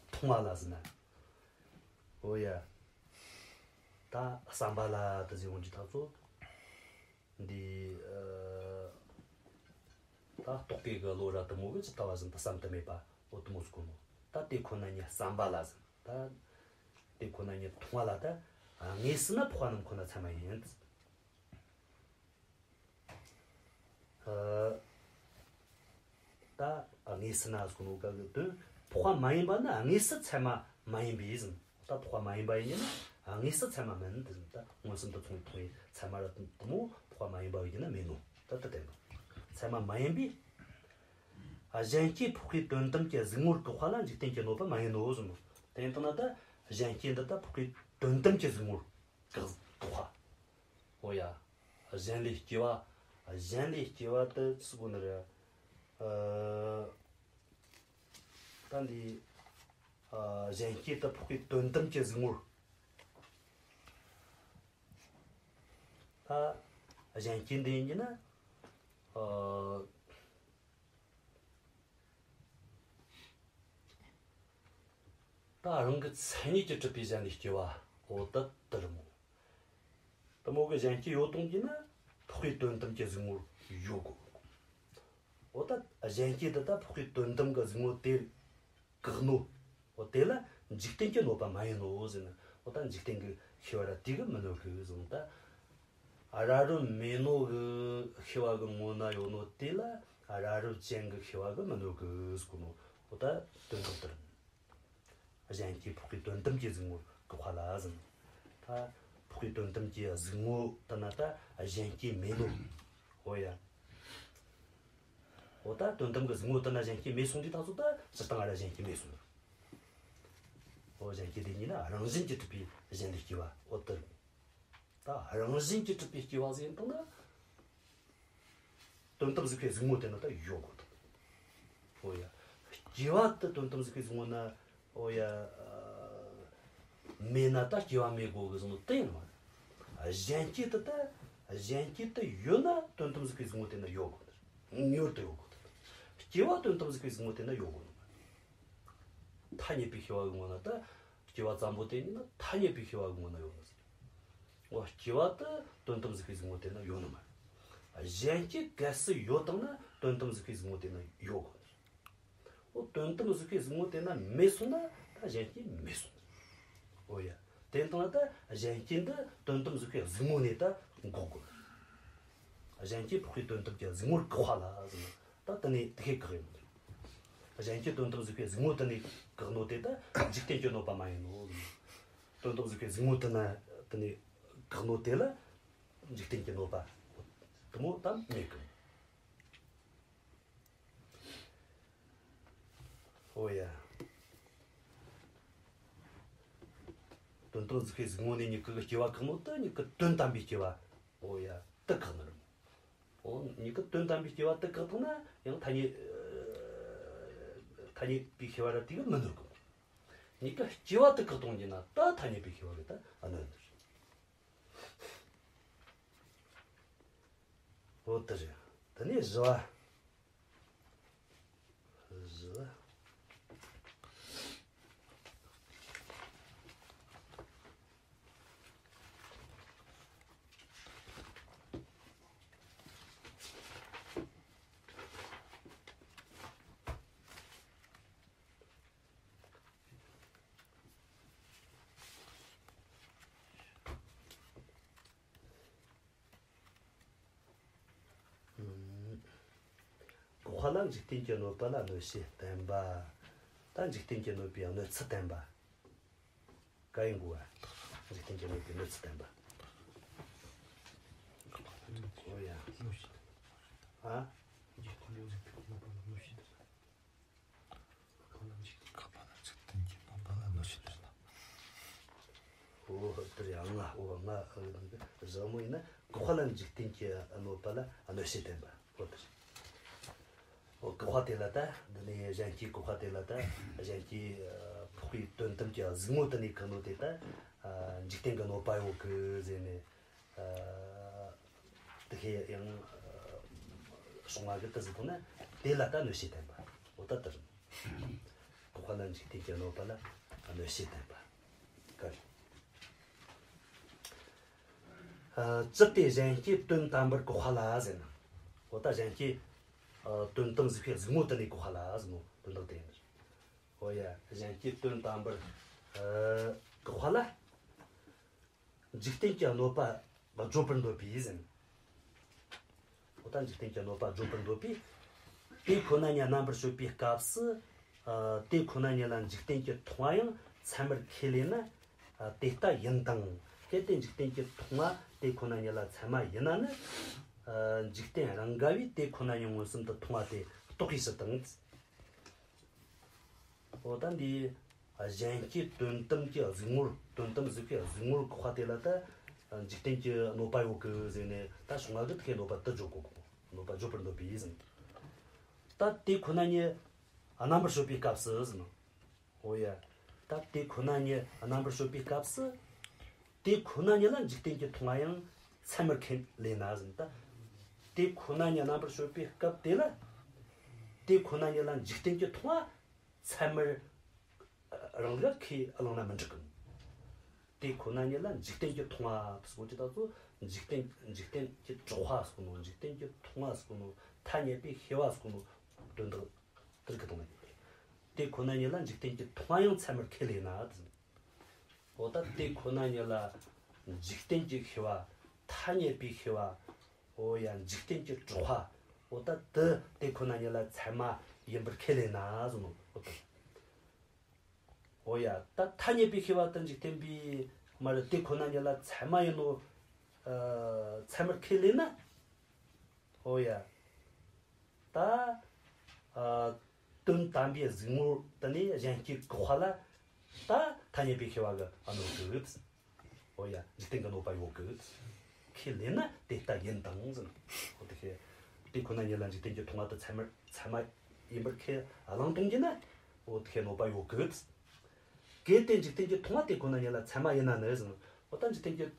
མཐོང་བ་ལ་ཟེར་ན། འོ་ཡ། ད་བསམ་པ་ལ་དེ་ཟེར་འོང་གི་ཐག་ཚོ། འདི་ཨ་ད་རྟོག་གེ་གི་བློ་ར་དེ་མོ་གི་ཇི་ལྟ་བ་བཞིན་དུ་བསམ་དུ་མེད་པ་འོ་དེ་མོ་ཟེར་གོ་ནོ། ད་དེ་ཁོ་ན་ཉིད་བསམ་པ་ལ་ཟེར། ད་དེ་ཁོ་ན་ཉིད་མཐོང་བ་ལ་ད་དངོས་སུ་ན་འཕགས་པ་རྣམས་ཁོ་ན་ཚད་མ་ཡིན། ཨ་ད་དངོས་སུ་ན་ཟེར་གོ་ནོ་ག་གི་དོན། འཕགས་པ་མ་ཡིན་པ་ནི་དངོས་སུ་ཚད་མ་མ་ཡིན་པས་ཟེར། ད་འཕགས་པ་མ་ཡིན་པ་ཡིན་ན་དངོས་སུ་ཚད་མ་མིན་ཏེ་ཟེར། ད་མངོན་སུམ་དུ་མཐོང་བའི་མཐོང་བའི་ཚད་མ་ར་དེ་མོ་འཕགས་པ་མ་ཡིན་པ་ཡིན་ན་མེད་ནོ། ད་ད་དེ་ནོ། ཚད་མ་མ་ཡིན་པས། ཨ་གཞན་སྐྱེ་འཕགས་པའི་དོན་དམ་གྱི་གཟིགས་ངོར་བཀག་པ་ལ་འཇིག་རྟེན་གྱི་གནོད་པ་མ་ཡིན་ནོ་ཟེར་ནོ། དེ་ཡིན་དུས་ན་ད་གཞན་སྐྱེ་འདི་ད་འཕགས་པའི་དོན་དམ་གྱི་གཟིགས་ངོར་བཀག་བཀག་པ། འོ་ཡ། གཞན་ལས་སྐྱེ་བ་ གཞན་ལས་སྐྱེ་བ་དེ་སུ་གོ་ནི་རེད། ཨ། ད་འདི། ཨ། གཞན་སྐྱེ་དེ་འཕགས་པའི་དོན་དམ་གྱི་གཟིགས་ངོར། ད་གཞན་སྐྱེ་འདི་ཡིན་གྱི་ན། ཨ། ད་རང་གི་མཚན་ཉིད་ཀྱིས་གྲུབ་པའི་གཞན་ལས་སྐྱེ་བ། འོ་ད་དེ་རེད་མོ། དེ་མོ་གི་གཞན་སྐྱེ་ཡོད་དང་གྱི་ན། འཕགས་པའི་དོན་དམ་གྱི་གཟིགས་ངོར་ཡོད་དགོས། འོ་ད་གཞན་སྐྱེ་དེ་ད་འཕགས་པའི་དོན་དམ་གྱི་གཟིགས་ངོ་དེ་བཀག་ནོ། འོ་དེ་ལ་འཇིག་རྟེན་གྱི་གནོད་པ་མ་ཡིན་ནོ་ཟེར་ན། འོ་ད་འཇིག་རྟེན་གྱི་ཤེས་པ་ར་དེ་གིས་མི་གནོད་གི་ཟེར་ན། ད་རབ་རིབ་མེད་ནོ་གི་ཤེས་པ་གི་ངོ་ན་ཡོད་ནོ་དེ་ལ་རབ་རིབ་ཅན་གྱི་ཤེས་པ་གིས་མི་གནོད་གི་ཟེར་གོ་ནོ། འོ་ད་དོན་དག་དེ་རེད། གཞན་སྐྱེ་འཕགས་པའི་དོན་དམ་གྱི་གཟིགས་ངོར་བཀག་པ་ལ་ཟེར་ན། ད་འཕགས་པའི་དོན་དམ་གྱི་གཟིགས་ངོ་དེ་ན་ད་གཞན་སྐྱེ་མེད་ནོ། འོ་ཡ། འོ་ད་དོན་དམ་གྱི་གཟིགས་ངོ་དེ་ན་གཞན་སྐྱེ་མེད་སོང་དུས་ད་ཚོ་ད་སྤྱིར་བཏང་ར་གཞན་སྐྱེ་མེད་སོང་། འོ་གཞན་སྐྱེ་དེ་ཉིད་ནི་རང་བཞིན་གྱིས་གྲུབ་པའི་གཞན་ལས་སྐྱེ་བ། འོ་དེ་རེད། ད་རང་བཞིན་གྱིས་གྲུབ་པའི་སྐྱེ་བ་ཟེར་ཡིན་དང་ན། དོན་དམ་གཟིགས་པའི་གཟིགས་ངོ་དེ་ན་ད་ཡོད་དགོས་དང་། འོ་ཡ། སྐྱེ་བ་དེ་དོན་དམ་གཟིགས་པའི་གཟིགས་ངོ་ན། འོ་ཡ། མེད་ན་ད་སྐྱེ་བ་མེད་དགོས་གི་ཟེར་ནོ་དེ་ཡིན་ནོ་མ་རེད། གཞན་སྐྱེ་དེ་ད། གཞན་སྐྱེ་དེ་ཡོད་ན་དོན་དམ་གཟིགས་པའི་གཟིགས་ངོ་དེ་ན་ཡོད་དགོས་ནི་རེད། ངེས་པར་དུ་ཡོད་དགོས་དང་། སྐྱེ་བ་དོན་དམ་གཟིགས་པའི་གཟིགས་ངོ་དེ་ན་ཡོད་དགོས་ནི་མ་རེད། ཐ་སྙད་པའི་ཤེས་པ་གི་ངོ་ན་ད། སྐྱེ་བ་ཙམ་པོ་དེ་ཉིད་ནི་ཐ་སྙད་པའི་ཤེས་པ་གི་ངོ་ན་ཡོད་ནི་ཟེར། འོ་སྐྱེ་བ་དེ་དོན་དམ་གཟིགས་པའི་གཟིགས་ངོ་དེ་ན་ཡོད་ནི་མ་རེད། གཞན་སྐྱེ་གལ་སྲིད་ཡོད་དང་ན་དོན་དམ་གཟིགས་པའི་གཟིགས་ངོ་དེ་ན་ཡོད་དགོས་ནི་རེད། འོ་དོན་དམ་གཟིགས་པའི་གཟིགས་ངོ་དེ་ན་མེད་སོང་ན་ད་གཞན་སྐྱེ་མེད་སོང་ནི་རེད། འོ་ཡ། དེ་ལྟ་ན་ད་གཞན་སྐྱེ་འདི་དོན་དམ་གཟིགས་པའི་གཟིགས་ངོ་ནས་ད་འགོག་དགོས་ནི་རེད། གཞན་སྐྱེ་འཕགས་པའི་དོན་དམ་གྱི་གཟིགས་ངོར་བཀག་པ་ལ་ཟེར་ན། ད་དེ་ནས་དེ་ཁས་བཀག་ཡོང་གི། གཞན་སྐྱེ་དོན་དམ་གཟིགས་པའི་གཟིགས་ངོ་དེ་ནས་བཀག་ནོ་དེ་ད་འཇིག་རྟེན་གྱི་གནོད་པ་མ་ཡིན་ནོ། དོན་དམ་གཟིགས་པའི་གཟིགས་ངོ་དེ་ན་དེ་ནས་བཀག་ནོ་དེ་ལ་འཇིག་རྟེན་གྱི་གནོད་པ་དེ་མོ་ད་མེད་གི། འོ་ཡ། དོན་དམ་གཟིགས་པའི་གཟིགས་ངོ་ནས་མྱུ་གུ་གི་སྐྱེ་བ་བཀག་ནོ་དེ་མྱུ་གུ་དོན་དམ་པའི་སྐྱེ་བ། འོ་ཡ། དེ་བཀག་ནི་རེད། འོ་མྱུ་གུ་དོན་དམ་པའི་སྐྱེ་བ་དེ་བཀག་བཏང་ན་ཡང་ཐ་སྙད། ཐ་སྙད་པའི་ཤེས་པ་ར་དེ་གིས་མི་གནོད་གི། མྱུ་གུ་སྐྱེ་བ་དེ་བཀག་བཏང་རྒྱུ་ན་ད་ཐ་སྙད་པའི་ཤེས་པ་གིས་ད་གནོད་ནི་རེད། འོ་དེ་རེད། དེ་ནས་བཞི་བ། བཞི་བ། ཨུམ། བཀག་པ་ལ་འཇིག་རྟེན་གྱི་གནོད་པ་ལ་གནོད་བྱེད་བསྟན་པ། ད་འཇིག་རྟེན་གྱི་གནོད་པའི་གནོད་ཚུལ་བསྟན་པ། ག་ཡིན་དགོས་པ། འཇིག་རྟེན་གྱི་གནོད་པའི་གནོད་ཚུལ་བསྟན་པ། འོ་ཡ། ཨ། འཇིག་རྟེན་གྱི་གནོད་པ་ལ་གནོད་བྱེད་བསྟན་པ། བཀག་པ་ལ་འཇིག་རྟེན་གྱི་གནོད་པ་ལ་གནོད་བྱེད་བསྟན་པ། འོ་དེ་རེད། ཨ། ང་འོ་ང་ཨ་ཟབ་མོ་ཡིན་ན་བཀག་པ་ལ་འཇིག་རྟེན་གྱི་གནོད་པ་ལ་གནོད་བྱེད་བསྟན་པ། འོ་དེ་རེད། འོ་བཀག་པ་དེ་ལ་ད་འདི་ནས་གཞན་སྐྱེ་བཀག་པ་དེ་ལ་ད་གཞན་སྐྱེ་འཕགས་པའི་དོན་དམ་གྱི་གཟིགས་ངོ་དེ་ནས་བཀག་ནོ་དེ་ད་འཇིག་རྟེན་གྱི་གནོད་པ་ཡོད་གི་ཟེར་ནས། ཨ། དེ་ཁས་ཡང་བྱུང་བ་གི་དེ་ཟེར་ཐུབ་ན་དེ་ལ་ད་གནོད་བྱེད་བསྟན་པ། འོ་ད་དེ་རེད། བཀག་པ་ལ་འཇིག་རྟེན་གྱི་གནོད་པ་ལ་གནོད་བྱེད་བསྟན་པ། ག་རེད། ཨ། ཅི་སྟེ་གཞན་སྐྱེ་དོན་དམ་པར་བཀག་པ་ལ་ཟེར་ན། འོ་ད་གཞན་སྐྱེ་ཨ་དོན་དམ་གཟིགས་པའི་གཟིགས་ངོ་དེ་ནས་བཀག་པ་ལ་ཟེར་ནོ་དོན་དག་དེ་ཡིན། འོ་ཡ། གཞན་སྐྱེ་དོན་དམ་པར་ཨ་བཀག་པ་ལ། འཇིག་རྟེན་གྱི་གནོད་པ་བརྗོད་པར་འདོད་པས་ཟེར། འོ་ད་འཇིག་རྟེན་གྱི་གནོད་པ་བརྗོད་པར་འདོད་པས། དེ་ཁོ་ན་ཉིད་རྣམ་པར་དཔྱོད་པའི་སྐབས་སུ། ཨ། དེ་ཁོ་ན་ཉིད་ལ་འཇིག་རྟེན་གྱིས་མཐོང་བ་ཡང་ཚད་མར་ཁས་ལེན་ན། ཨ། དེ་ལྟ་ཡིན་དང་། གལ་ཏེ་འཇིག་རྟེན་གྱིས་མཐོང་བ་དེ་ཁོ་ན་ཉིད་ལ་ཚད་མ་ཡིན་ན་ནི། ཨ། འཇིག་རྟེན་རང་དགའ་བས་དེ་ཁོ་ན་ཉིད་མངོན་སུམ་དུ་མཐོང་བ་དེ་རྟོགས་པའི་ཕྱིར་དང་། འོ་ད་འདི་གཞན་སྐྱེ་དོན་དམ་གྱི་གཟིགས་ངོར། དོན་དམ་གཟིགས་པའི་གཟིགས་ངོར་བཀག་པ་དེ་ལ་ད་འཇིག་རྟེན་གྱི་གནོད་པ་ཡོད་གི་ཟེར་ནས་ད་བྱུང་བ་གི་དེ་ཁའི་གནོད་པ་དེ་བརྗོད་གོ་གི། གནོད་པ་བརྗོད་པར་འདོད་པས་ཟེར། ད་དེ་ཁོ་ན་ཉིད་རྣམ་པར་དཔྱོད་པའི་སྐབས་སུ་ཟེར། འོ་ཡ། ད་དེ་ཁོ་ན་ཉིད་རྣམ་པར་དཔྱོད་པའི་སྐབས་སུ། དེ་ཁོ་ན་ཉིད་ལ་འཇིག་རྟེན་གྱི་མཐོང་བ་ཡང་ཚད་མར་ཁས་ལེན་ན་ཟེར། ད་དེ་ཁོ་ན་ཉིད་རྣམ་པར་དཔྱོད་པའི་སྐབས་དེ་ལ། དེ་ཁོ་ན་ཉིད་ལ་འཇིག་རྟེན་གྱི་མཐོང་བ་ཚད་མར་རང་ལུགས་ཁས་བླངས་ན་མི་འགྲིག་གི། དེ་ཁོ་ན་ཉིད་ལ་འཇིག་རྟེན་གྱི་མཐོང་བ་ཟེར་གོ་ཅི་ད་ཚོ། འཇིག་རྟེན་འཇིག་རྟེན་གྱི་གྲགས་པ་ཟེར་གོ་ནོ། འཇིག་རྟེན་གྱི་མཐོང་བ་ཟེར་གོ་ནོ། ཐ་སྙད་པའི་ཤེས་པ་ཟེར་གོ་ནོ། དོན་དག་དེར་ཁས་བླངས་ན། དེ་ཁོ་ན་ཉིད་ལ་འཇིག་རྟེན་གྱི་མཐོང་བ་ཡང་ཚད་མར་ཁས་ལེན་ན་ཟེར། འོ་ད་དེ་ཁོ་ན་ཉིད་ལ་འཇིག་རྟེན་གྱི་ཤེས་པ། ཐ་སྙད་པའི་ཤེས་པ། འོ་ཡ། འཇིག་རྟེན་གྱི་གྲགས་པ། འོ་ད་དེ་དེ་ཁོ་ན་ཉིད་ལ་ཚད་མ་ཡིན་པར་ཁས་ལེན་ན་ཟེར་ནོ། འོ་ད། འོ་ཡ། ད་ཐ་སྙད་པའི་ཤེས་པ་དེ་འཇིག་རྟེན་པའི་མ་རེད། དེ་ཁོ་ན་ཉིད་ལ་ཚད་མ་ཡིན་ནོ། ཨ། ཚད་མར་ཁས་ལེན་ན། འོ་ཡ། ད། ཨ། དོན་དམ་པའི་གཟིགས་ངོར་དེ་ནས་གཞན་སྐྱེ་བཀག་པ་ལ། ད་ཐ་སྙད་པའི་ཤེས་པ་གིས་གནོད་གི། འོ་ཡ། འཇིག་རྟེན་གྱི་གནོད་པ་ཡོད་གི། ཁས་ལེན་ན་དེ་ལྟ་ཡིན་དང་ཟེར། འོ་དེ་ཁས། དེ་ཁོ་ན་ཉིད་ལ་འཇིག་རྟེན་གྱི་མཐོང་བ་དེ་ཚད་མར་ཚད་མ་ཡིན་པར་ཁས་བླངས་གཏོང་རྒྱུ་ན། འོ་དེ་ཁས་གནོད་པ་ཡོད་གི། གལ་ཏེ་འཇིག་རྟེན་གྱི་མཐོང་བ་དེ་ཁོ་ན་ཉིད་ལ་ཚད་མ་ཡིན་ན་ནི་ཟེར། འོ་ད་འཇིག་རྟེན་གྱི།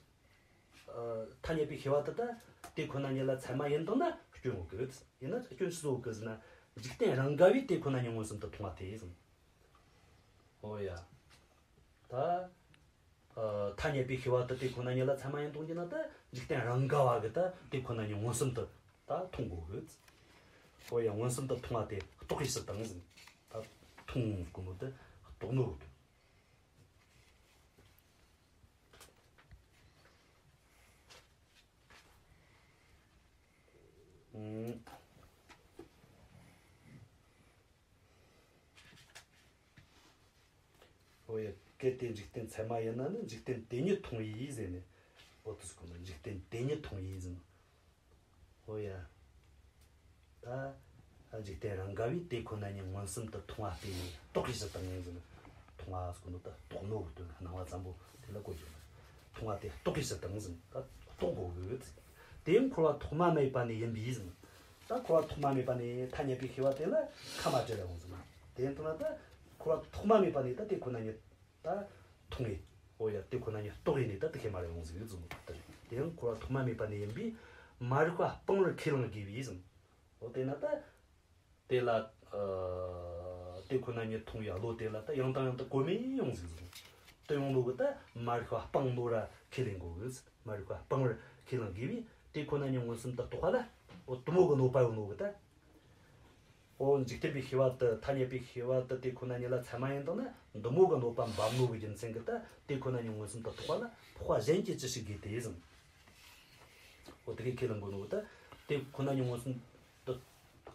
ཨ། ཐ་སྙད་པའི་ཤེས་པ་དེ་ད་དེ་ཁོ་ན་ཉིད་ལ་ཚད་མ་ཡིན་དང་ན་སྐྱོན་ཡོད་གི། ཡིན་ན་སྐྱོན་ཆི་ཟིག་ཡོད་གི་ཟེར་ན། འཇིག་རྟེན་རང་ག་བས་དེ་ཁོ་ན་ཉིད་མངོན་སུམ་དུ་མཐོང་བ་དེ་ཟེར། འོ་ཡ། ད། ཨ། ཐ་སྙད་པའི་ཤེས་པ་དེ་དེ་ཁོ་ན་ཉིད་ལ་ཚད་མ་ཡིན་གཏོང་རྒྱུ་ན། ད་འཇིག་རྟེན་རང་ག་བ་གིས་ད་དེ་ཁོ་ན་ཉིད་མངོན་སུམ་དུ་ད་མཐོང་དགོས་གི། འོ་ཡ། མངོན་སུམ་དུ་མཐོང་བ་དེ་རྟོགས་པའི་ཕྱིར་དང་ཟེར། ད་མཐོང་དགོས་ནོ་དེ་རྟོགས་ནོ་གི། ཨང་། འོ་ཡ། གལ་ཏེ་འཇིག་རྟེན་ཚད་མ་ཡིན་ན་ནི། འཇིག་རྟེན་དེ་ཉིད་མཐོང་བས་ཟེར་ནས། འོ་དེ་ཟེར་གོ་ནོ། འཇིག་རྟེན་དེ་ཉིད་མཐོང་བས་ཟེར་ནོ། འོ་ཡ། ད་འཇིག་རྟེན་རང་ག་བས་དེ་ཁོ་ན་ཉིད་མངོན་སུམ་དུ་མཐོང་བ་བརྟེན་ནས་རྟོགས་པའི་ཕྱིར་དང་ཟེར་ནོ། མཐོང་བ་ཟེར་གོ་ནོ་ད་རྟོགས་ནོ་གི་དོན། སྣང་བ་ཙམ་པོ་དེ་ལ་གོ་རྒྱུ་མ་རེད། མཐོང་བ་དེ་རྟོགས་པའི་ཕྱིར་དང་ཟེར་ནོ། ད་རྟོགས་དགོས་གི། དེ་ཡང་འཁོར་བ་ཐོག་མ་མེད་པ་ནས་ཡིན་པས་ཟེར་ནོ། ད་འཁོར་བ་ཐོག་མ་མེད་པ་ནས་ཐ་སྙད་པའི་ཤེས་པ་དེ་ལ་ཁ་མ་བྲལ་ལ་ཡོང་ཟེར་ནོ། དེ་ཡིན་དུས་ན་ད་འཁོར་བ་ཐོག་མ་མེད་པ་ནས་ད་དེ་ཁོ་ན་ཉིད་ད་མཐོང་ངེ། འོ་ཡ། དེ་ཁོ་ན་ཉིད་རྟོགས་ཡེ་ནས་ད་དེ་ཁས་མ་ར་ཡོང་ཟིག་ཟེར་ནོ། དེ་ཡང་འཁོར་བ་ཐོག་མ་མེད་པ་ནས་ཡིན་པས་མ་རིག་པ་སྤངས་པར་ཁས་བླང་དགོས་པས་ཟེར་ནོ། འོ་དེ་ན་ད་དེ་ལ། ཨ། དེ་ཁོ་ན་ཉིད་མཐོང་བའི་བློ་དེ་ལ་ད་ཡང་དང་ཡང་དུ་གོམས་ནས་ཡོང་ཟིག་ཟེར་ནོ། དེ་ཡོང་ནོ་གི་ད་མ་རིག་པ་སྤངས་ནོ་ར་ཁས་ལེན་དགོས་གི། མ་རིག་པ་སྤངས་པར་ཁས་བླང་དགོས་པས། དེ་ཁོ་ན་ཉིད་མངོན་སུམ་དུ་རྟོགས་པ་ལ། འོ་དེ་མོ་གི་གནོད་པ་ཡོད་ནོ་གི་ད། འོ་འཇིག་རྟེན་པའི་ཤེས་པ་དེ། ཐ་སྙད་པའི་ཤེས་པ་དེ་དེ་ཁོ་ན་ཉིད་ལ་ཚད་མ་ཡིན་དང་ན། འདི་མོ་གི་གནོད་པ་འབབ་ནོ་གི་རྒྱུ་མཚན་གྱིས་ད་དེ་ཁོ་ན་ཉིད་མངོན་སུམ་དུ་རྟོགས་པ་ལ་འཕགས་པ་གཞན་གྱིས་ཅི་ཞིག་དགོས་ཏེ་ཟེར། འོ་དེ་གི་ཁས་ལེན་དགོས་ནོ་ད། དེ་ཁོ་ན་ཉིད་མངོན་སུམ་དུ།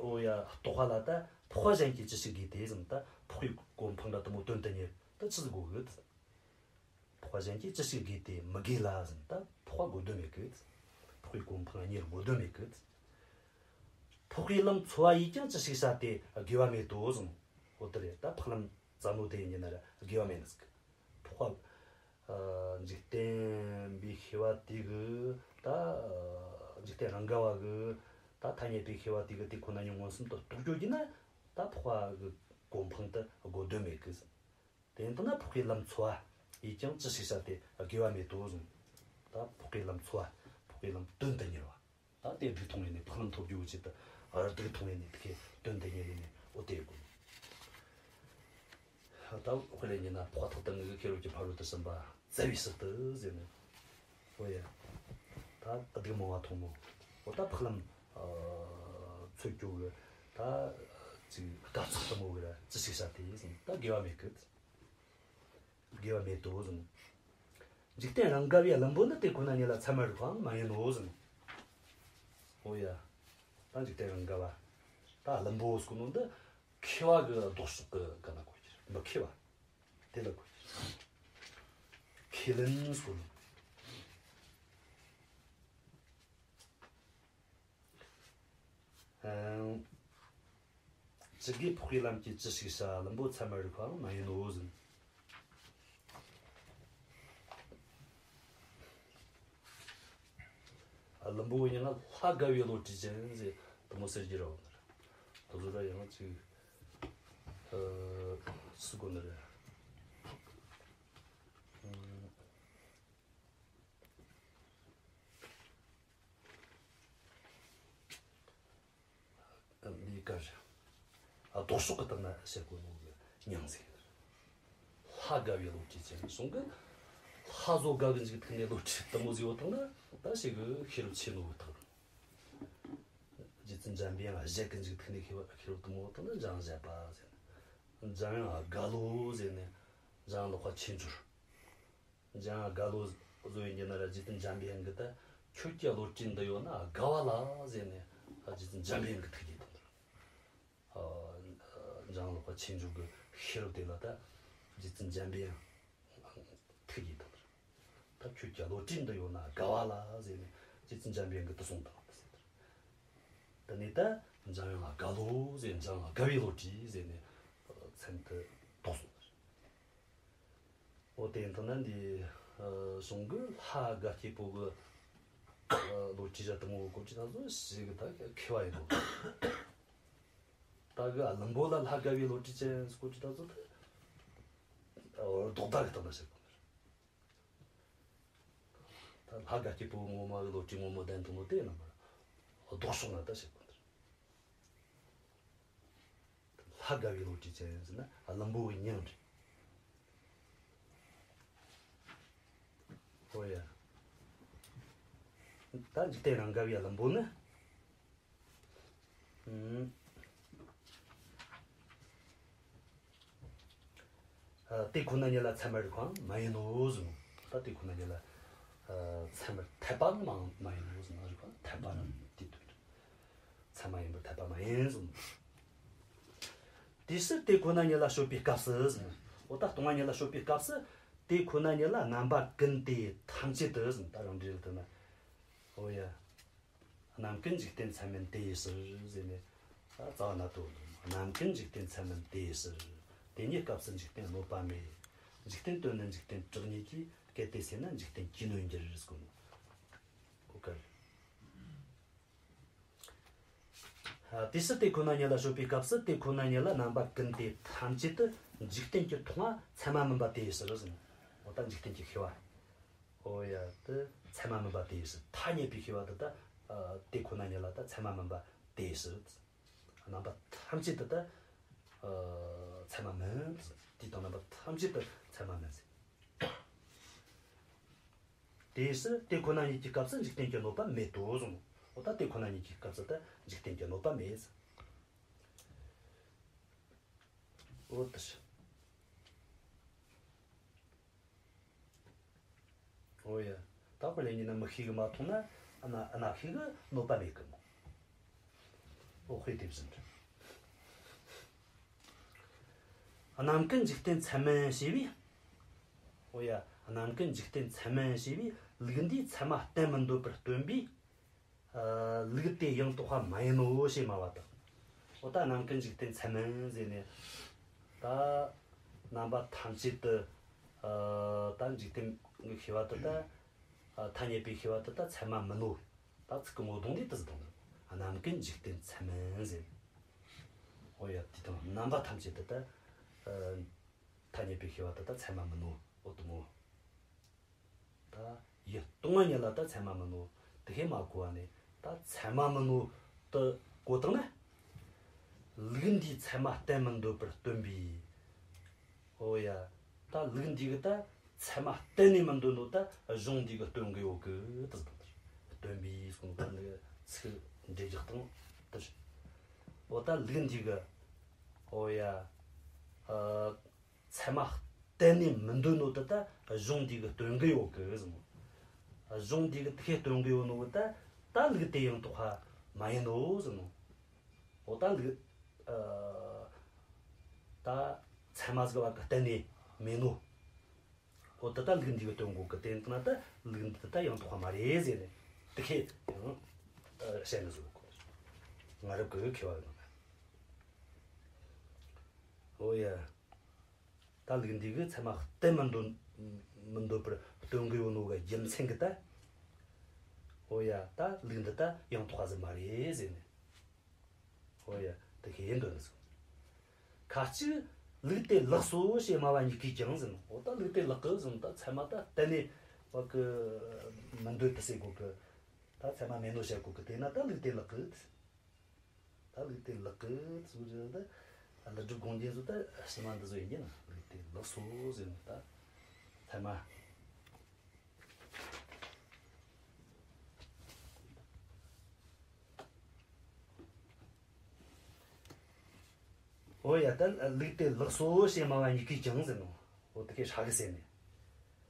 འོ་ཡ། རྟོགས་པ་ལ་ད་འཕགས་པ་གཞན་གྱིས་ཅི་ཞིག་དགོས་ཏེ་ཟེར། ད་འཕགས་པའི་གོ་འཕང་འདྲ་དེ་མོ་དོན་དུ་གཉེར་ད་ཆི་ཟིག་དགོས་གི། འཕགས་པ་གཞན་གྱིས་ཅི་ཞིག་དགོས་ཏེ་མི་དགོས་ལ་ཟེར། ད་འཕགས་པ་དགོས་དོན་མེད་གི། འཕགས་པའི་གོ་འཕང་གཉེར་དགོས་དོན་མེད་གི། འཕགས་པའི་ལམ་འཚོལ་བ་ཡིས་ཀྱང་ཅི་ཞིག་བྱ་སྟེ་དགེ་བ་མེད་དོ་ཟེར། འོ་དེ་རེད། ད་འཕགས་ལམ་བཙལ་ནོ་དེ་ཡིན་ན་ར་དགེ་བ་མེད་ནི་ཟིག། འཕགས་པ། ཨ། འཇིག་རྟེན་པའི་ཤེས་པ་དེ་གིས་ད། ཨ། འཇིག་རྟེན་རང་ག་བ་གིས་ད་ཐ་སྙད་པའི་ཤེས་པ་དེ་གིས་དེ་ཁོ་ན་ཉིད་མངོན་སུམ་དུ་རྟོགས་རྒྱུ་ཡིན་ན། ད་འཕགས་པ་གི་གོ་འཕང་དེ་དགོས་དོན་མེད་གི། དེ་ཡིན་དུས་ན་འཕགས་པའི་ལམ་འཚོལ་བ་ཡིས་ཀྱང་ཅི་ཞིག་བྱ་སྟེ་དགེ་བ་མེད་དོ་ཟེར། ད་འཕགས་པའི་ལམ་འཚོལ་བ། འཕགས་པའི་ལམ་དོན་དུ་གཉེར་བ། ད་དེ་སྒྲུབ་ཐུབ་ཡེ་ནས་འཕགས་ལམ་ཐོབ་རྒྱུ་བོ་ཆེད་དུ་སྒྲུབ་ཐུབ་ཡེ་ནས་དེ་གི་དོན་དུ་གཉེར་ཡེ་ནས། འོ་དེ་དགོས། ད་དཔེ་ལ་ཉན་ན། འཕགས་པ་ཐོབ་ལྟར་ངེས་ཀྱི་ཤེས་རབ་ཀྱི་ཕ་རོལ་ཏུ་ཕྱིན་པ་བཙལ་བའི་ཕྱིར་དུ་ཟེར་ནས། འོ་ཡ། ད་སྡུག་མང་བ་མཐོང་ནོ། འོ་ད་འཕགས་ལམ། ཨ། འཚོལ་རྒྱུ་གི་ད་ཅིག་དཀའ་ཚེགས་དེ་མོ་གི་ར་ཅི་ཞིག་བྱ་སྟེ་ཟེར། ད་དགེ་བ་མེད་གི། དགེ་བ་མེད་དོ་ཟེར། འཇིག་རྟེན་རང་ག་བའི་བླུན་པོ་ནི་དེ་ཁོ་ན་ཉིད་ལ་ཚད་མར་རིག་པའང་མ་ཡིན་ནོ་ཟེར། འོ་ཡ། ད་འཇིག་རྟེན་རང་ག་བ། ད་བླུན་པོ་ཟེར་གོ་ནོ་འདི་མཁས་པ་གི་ལྡོག་ཕྱོགས་གི་ག་ན་གོ་རྒྱུ་རེད། མི་མཁས་པ། དེ་ལ་གོ་རྒྱུ་རེད། ཁས་ལེན་ཟེར་གོ་ནོ། ཨང་། ཅི་དགོས་འཕགས་པའི་ལམ་གྱིས་ཅི་ཞིག་བྱ། བླུན་པོ་ཚད་མར་རིག་པའང་མ་ཡིན་ནོ་ཟེར། བླུན་ འོ་ཡིན་ན་ལྷ་དགའ་བའི་བློ་གྲོས་ཅན་ཟེར་དེ་མོ་ཟེར་རྒྱུ་ར་བ་ནི་རེད། དེ་ཚོ་ར་ཡང་ཅིག་ཨ་སུ་གོ་ནི་རེད། ཨ་འདི་གར་ཨ་ལྡོག་ཕྱོགས་ཀྱི་སྟེང་ན་བཤད་དགོས་ནོ་གི་མྱིང་ཟིག་ལྷ་དགའ་བའི་བློ་གྲོས་ཅན་གསུང་གི། ལྷ་བཟོ་དགའ་གི་འཇུག་ཐུག་ནས་བློ་གྲོས་དེ་མོ་ཟིག་ཡོད་དང་ན་ད་ཞིག་གི་ཤེས་རབ་ཆེ་ནོ་གི་ཐག་རྒྱུ་མཚན་འཇམ་པའི་དབྱངས་བཞད་གི་འཇུག་ཐུག་ནས་ཤེས་པ་ཤེས་རབ་དེ་མོ་ཡོད་དང་ན་འཇམ་དབྱངས་བཞད་པ་ཟེར་ནས། འཇམ་དབྱངས་དགའ་བློ་ཟེར་ནས་འཇམ་དབྱངས་ལག་པ་ཆོས་འབྱོར། འཇམ་དབྱངས་དགའ་བློ་བཟོ་ཡིན་གྱི་ན་ར་རྗེ་བཙུན་འཇམ་པའི་དབྱངས་ཀྱིས་ད་ཁྱོད་ཀྱི་བློ་གྲོས་འདི་ཡོད་ན་དགའ་བ་ལ་ཟེར་ནས་རྗེ་བཙུན་འཇམ་པའི་དབྱངས་ཀྱིས་ཐུགས་དགྱེས་དང་། ཨ་འཇམ་དབྱངས་ལག་པ་ཆོས་འབྱོར་གྱི་ཤེས་རབ་དེ་ལ་ད་རྗེ་བཙུན་འཇམ་པའི་དབྱངས་ཐུགས་དགྱེས་དང་། ད་ཁྱོད་ཀྱི་བློ་གྲོས་འདི་ཡོད་ན་དགའ་བ་ལ་ཟེར་ནས་རྗེ་བཙུན་འཇམ་པའི་དབྱངས་ཀྱིས་དེ་གསུངས་དང་ཟེར། དེ་ནས་ད་འཇམ་དབྱངས་དགའ་བློ་ཟེར་འཇམ་དབྱངས་དགའ་བའི་བློ་གྲོས་ཟེར་ནས་མཚན་དེ་ཐོགས་སོང་། འོ་དེ་ཡིན་དུས་ན་འདི་ཨ་གཞུང་གི་ལྷ་དགའ་སྐྱེས་པོ་གི་ཨ་བློ་གྲོས་བཞག་དེ་མོ་གོ་ཅི་ད་ཚོ་ཞིག་གི་ད་མཁས་པ་ཡིན་ནོ། ད་གི་ཨ་བླུན་པོ་ལ་ལྷ་དགའ་བའི་བློ་གྲོས་ཅན་གོ་ཅི་ད་ཚོ་ད་ཨ་ལྡོག་ཟླ་གི་སྟེང་ན་བཤད་གོ་ནི་རེད། ད་ལྷ་དགའ་སྐྱེས་པོ་ངོ་མ་གི་བློ་གྲོས་ངོ་མ་ལྡན་དེ་མོ་དེ་ཡིན་ན་མ་རེད། ལྡོག་ཕྱོགས་ན་ད་བཤད་གོ་ནི་རེད། ལྷ་དགའ་བའི་བློ་གྲོས་ཅན་ཟེར་ན་བླུན་པོ་གི་མྱིང་རེད། ཨོ་ཡ། ད་འཇིག་རྟེན་རང་དགའ་བའི་བླུན་པོ་ནི། ཨུམ། ཨ་དེ་ཁོ་ན་ཉིད་ལ་ཚད་མར་རིགས་པའང་མ་ཡིན་ནོ་ཟེར་ནོ། ད་དེ་ཁོ་ན་ཉིད་ལ་ཨ་ཚད་མར་འཐད་པའང་མ་མ་ཡིན་ནོ་ཟེར་ནོ། རིགས་པ་འཐད་པ་རྣམས་དེ་དོན་ཚད་མ་ཡིན་པར་འཐད་པ་མ་ཡིན་ཟེར་ནོ། དེ་ཕྱིར་དེ་ཁོ་ན་ཉིད་ལ་དཔྱོད་པའི་སྐབས་སུ་ཟེར་ནོ། འོ་ད་སྟོང་པ་ཉིད་ལ་དཔྱོད་པའི་སྐབས་སུ་དེ་ཁོ་ན་ཉིད་ལ་རྣམ་པ་ཀུན་ཏེ་ཐམས་ཅད་དུ་ཟེར་ནོ། ད་རང་འགྲེལ་དུ་ན། འོ་ཡ། རྣམ་ཀུན་འཇིག་རྟེན་ཚད་མིན་དེ་ཡི་ཕྱིར་ཟེར་ནས་རྩ་བ་ན་དོ། རྣམ་ཀུན་འཇིག་རྟེན་ཚད་མིན་དེ་ཡི་ཕྱིར། དེ་ཉིད་སྐབས་སུ་འཇིག་རྟེན་གནོད་པ་མེད། འཇིག་རྟེན་དོན་ནི་འཇིག་རྟེན་གྲགས་ཉིད་ཀྱིས། གལ་ཏེ་ཟེར་ན་འཇིག་རྟེན་ཇི་སྙེད་འགྱུར་ཟེར་གོ་ནོ། ཨོ་ཀེ། ཨ་དེ་ཕྱིར་དེ་ཁོ་ན་ཉིད་ལ་དཔྱོད་པའི་སྐབས་སུ་དེ་ཁོ་ན་ཉིད་ལ་རྣམ་པ་ཀུན་ཏེ་ཐམས་ཅད་དུ་འཇིག་རྟེན་གྱི་མཐོང་བ་ཚད་མ་མིན་པ་དེ་ཡི་ཕྱིར་ཟེར་ནོ། འོ་ད་འཇིག་རྟེན་གྱི་ཤེས་པ། ཨོ་ཡ། དེ་ཚད་མ་མིན་པ་དེ་ཡི་ཕྱིར། ཐ་སྙད་པའི་ཤེས་པ་དེ་ད་ཨ་དེ་ཁོ་ན་ཉིད་ལ་ད་ཚད་མ་མིན་པ་དེ་ཡི་ཕྱིར། རྣམ་པ་ཐམས་ཅད་དུ་ད་ཨ་ཚད་མ་མིན། དེ་དང་རྣམ་པ་ཐམས་ཅད་དུ་ཚད་མ་མིན་ཟེར། དེ་ཡི་ཕྱིར་དེ་ཁོ་ན་ཉིད་ཀྱི་སྐབས་སུ་འཇིག་རྟེན་གྱི་གནོད་པ་མེད་དོ་གསུངས། འོ་ད་དེ་ཁོ་ན་ཉིད་ཀྱི་སྐབས་སུ་ད་འཇིག་རྟེན་གྱི་གནོད་པ་མེད་ཟེར། འོ་དེ་ཕྱིར། ཨོ་ཡ། ད་དཔེར་ལེན་ཡིན་ན་མིག་ཤེས་ཀྱིས་མ་མཐོང་ན་རྣ་རྣ་ཤེས་ཀྱིས་གནོད་པ་མེད་གི་མོ། ཨོ་དཔེ་དེ་བཞིན་རེད། རྣམ་ཀུན་འཇིག་རྟེན་ཚད་མིན་ཞེས་པས། ཨོ་ཡ། རྣམ་ཀུན་འཇིག་རྟེན་ཚད་མིན་ཞེས་པས་ལུགས་འདིས་ཚད་མ་བསྟན་མི་འདོད་པར་སྟོན་པས། ཨ་ལུགས་དེ་ཡང་དག་པ་མ་ཡིན་ནོ་ཞེས་སྨྲ་བ་དང་། འོ་ད་རྣམ་ཀུན་འཇིག་རྟེན་ཚད་མིན་ཟེར་ནས། ད་རྣམ་པ་ཐམས་ཅད་དུ་ཨ་ད་འཇིག་རྟེན་གྱི་ཤེས་པ་དེ་ད་ཨ་ཐ་སྙད་པའི་ཤེས་པ་དེ་ད་ཚད་མ་མིན་ནོ། ད་ཚིག་གི་ངོ་གདོང་ལས་དེ་ཟེར་དང་། རྣམ་ཀུན་འཇིག་རྟེན་ཚད་མིན་ཟེར། འོ་ཡ། དེ་དང་རྣམ་པ་ཐམས་ཅད་དུ་ད་ཨ་ཐ་སྙད་པའི་ཤེས་པ་དེ་ད་ཚད་མ་མིན་ནོ། འོ་དེ་མོ། ད་ཡུལ་སྟོང་པ་ཉིད་ལ་ད་ཚད་མ་མིན་ནོ། དེ་ཤེས་མ་གོ་བ་ནས་ད་ཚད་མ་མིན་ནོ་དེ་གོ་བཏང་ན། ལུགས་འདིས་ཚད་མ་བསྟན་མི་འདོད་པར་སྟོན་པས། ཨོ་ཡ། ད་ལུགས་འདི་གིས་ད་ཚད་མ་གཏན་ནས་མི་འདོད་ནོ་ད་གཞུང་འདི་གིས་སྟོན་གི་ཡོད་གི་དེ་ཟེར། སྟོན་པས་གསུངས་པ་འདི་ཚིག་འགྲེལ་རྒྱག་སྟངས་དེ་རེད། ཨོ་ད་ལུགས་འདི་གིས། ཨོ་ཡ། ཨ། ཚད་མ་གཏན་ནས་མི་འདོད་ནོ་དེ་ད་གཞུང་འདི་གིས་སྟོན་གི་ཡོད་གི་ཟེར་ནོ། གཞུང་འདི་གིས་དེ་སྟོན་གི་ཡོད་ནོ་གི་ད་ད་ལུགས་དེ་ཡང་དག་པ་མ་ཡིན་ནོ་ཟེར་ནོ། འོ་ད་ལུགས་ཨ་ད་ཚད་མ་ཟིག་བ་གི་གཏན་ནས་མེད་ནོ། འོ་ད་ད་ལུགས་འདི་གིས་སྟོན་གོ་གི། དེ་ཡིན་ན་ད་ལུགས་འདི་ད་ཡང་དག་པ་མ་རེད་ཟེར་ནས་དེ་ཡང་ཨ་བཤད་ནི་ཟིག་གོ། ང་རབ་གི་མཁས་པ་ཡིན་ནོ། འོ་ཡ། ད་ལུགས་འདི་གིས་ཚད་མ་གཏན་མི་འདོད་མི་འདོད་པར་སྟོན་གི་ཡོད་ནོ་གི་རྒྱུ་མཚན་གི་ད། ཨོ་ཡ། ད་ལུགས་འདི་ད་ཡང་དག་པ་ཟིག་མ་རེད་ཟེར་ནས། ཨོ་ཡ། དེ་ཁས་ཡིན་འདོད་ནི་སོ། ཁ་ཅིག་ལུགས་དེ་ལེགས་སོ་ཞེས་སྨྲ་བ་གཉིས་ཀས་ཀྱང་ཟེར་ནོ། ཨོ་ད་ལུགས་དེ་ལེགས་གི་ཟེར་ནོ། ད་ཚད་མ་ད་གཏན་ནས་བ་གི་མི་འདོད་དུ་ཟེར་གོ་གི། ད་ཚད་མ་མེད་ནོ་བཤད་གོ་གི། དེས་ན་ད་ལུགས་དེ་ལེགས་གི། ད་ལུགས་དེ་ལེགས་གི་ཟེར་རེད། ད་ཀླུ་སྒྲུབ་དགོངས་རྒྱན་ཚོ་ད་ཕྱི་མ་འདི་ཚོ་ཡིན་གྱི་ན། ལུགས་དེ་ལེགས་སོ་ཟེར་ནོ། ད་ཚད་མ། ཨོ་ཡ། ད་ལུགས་དེ་ལེགས་སོ་ཞེས་སྨྲ་བ་གཉིས་ཀས་ཀྱང་ཟེར་ནོ། ཨོ་དེ་ཁས་ཧྲ་གི་ཟེར་ནས།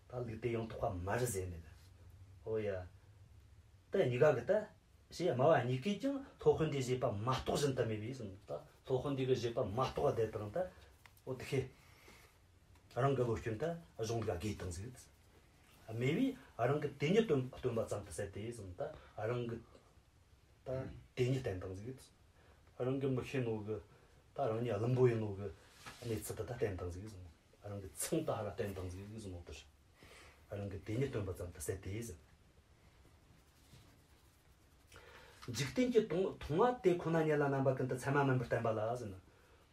ད་ལུགས་དེ་ཡང་དག་པ་མ་རེད་ཟེར་ནས། ཨོ་ཡ། ད་གཉིས་ཀ་གི་ད་ཞེས་སྨྲ་བ་གཉིས་ཀས་ཀྱང་སློབ་དཔོན་དེའི་བཞེད་པ་མ་རྟོགས་བཞིན་དུ་སྨྲས་པས་ཟེར་ནོ། ད་སློབ་དཔོན་དེ་གི་བཞེད་པ་མ་རྟོགས་པ་དེ་དང་ད། ཨོ་དེ་ཁས་རང་གི་བློ་སྐྱོན་ད་གཞུང་ག་དགོས་བཏང་ཟིག། སྨྲས་པས་རང་གི་དེ་ཉིད་སྟོན་སྟོན་པ་ཙམ་དུ་ཟད་དེ་ཟེར་ནོ། ད་རང་གི་ད་དེ་ཉིད་བསྟན་བཏང་ཟིག། རང་གི་མི་ཤེས་ནོ་གི། ད་རང་ཉིད་བླུན་པོ་ཡིན་ནོ་གི་གནས་ཚུལ་དེ་ད་བསྟན་བཏང་ཟིག་ཟེར་ནོ། རང་གི་མཚང་དེ་ཧ་ར་བསྟན་བཏང་ཟིག་ཟེར་ནོ། དེར་རང་གི་དེ་ཉིད་སྟོན་པ་ཙམ་དུ་ཟད་དེ་ཟེར། འཇིག་རྟེན་གྱི་མཐོང་མཐོང་བ་དེ་ཁོ་ན་ཉིད་ལ་རྣམ་པ་ཀུན་ཏུ་ཚད་མ་མིན་པར་བསྟན་པ་ལ་ཟེར་ནོ།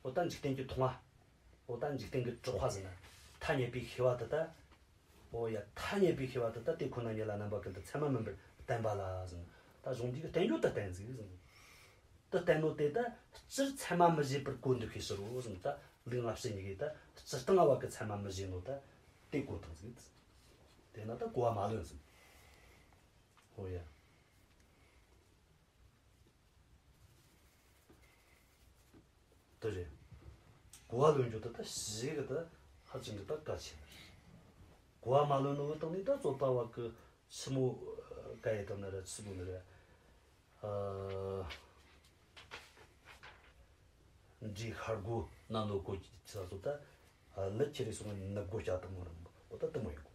འོ་ད་འཇིག་རྟེན་གྱི་མཐོང་བ། འོ་ད་འཇིག་རྟེན་གྱི་གྲགས་པ་ཟེར་ན། ཐ་སྙད་པའི་ཤེས་པ་དེ་ད། ཨོ་ཡ། ཐ་སྙད་པའི་ཤེས་པ་དེ་ད་དེ་ཁོ་ན་ཉིད་ལ་རྣམ་པ་ཀུན་ཏུ་ཚད་མ་མིན་པར་བསྟན་པ་ལ་ཟེར། ད་གཞུང་འདི་གི་བསྟན་རྒྱུ་ད་བསྟན་ཟིག་ཟེར། ད་བསྟན་ནོ་དེ་ད་སྤྱིར་ཚད་མ་མི་བཞེད་པར་གོ་འདུག་ཤེས་ཕྱིར་རོ་ཟེར། ད་ལུགས་སྔ་ཕྱི་གཉིས་ཀས་ད་སྤྱིར་བཏང་བ་གི་ཚད་མ་མི་བཞེད་ནོ་ད་དེ་གོ་བཏང་ཟིག། དེས་ན་ད་གོ་བ་མ་ལོན་ཟེར། ཨོ་ཡ། དེ་རེད། གོ་བ་ལོན་རྒྱུ་དེ་ད་ཞེ་གི་ད་ཧ་ཅང་གི་ད་གལ་ཆེ་ནི་རེད། གོ་བ་མ་ལོན་ནོ་བོ་དང་ནི་ད་རྩོད་པ་བ་གི་ཆི་མོ་ག་ཡེ་དང་ནི་རེད། ཆི་མོ་ནི་རེད། ཨ། འདྲེ་ཤར་སྒོ་ན་ནོ་སྒོ་ཆ་ཚོ་ད། ཨ། ལི་ཁྱེར་རེ་སོང་ནི་སྒོ་ལྕགས་དང་མོ་རང་བོ་ད་དེ་མོ་ཡིན་གོ།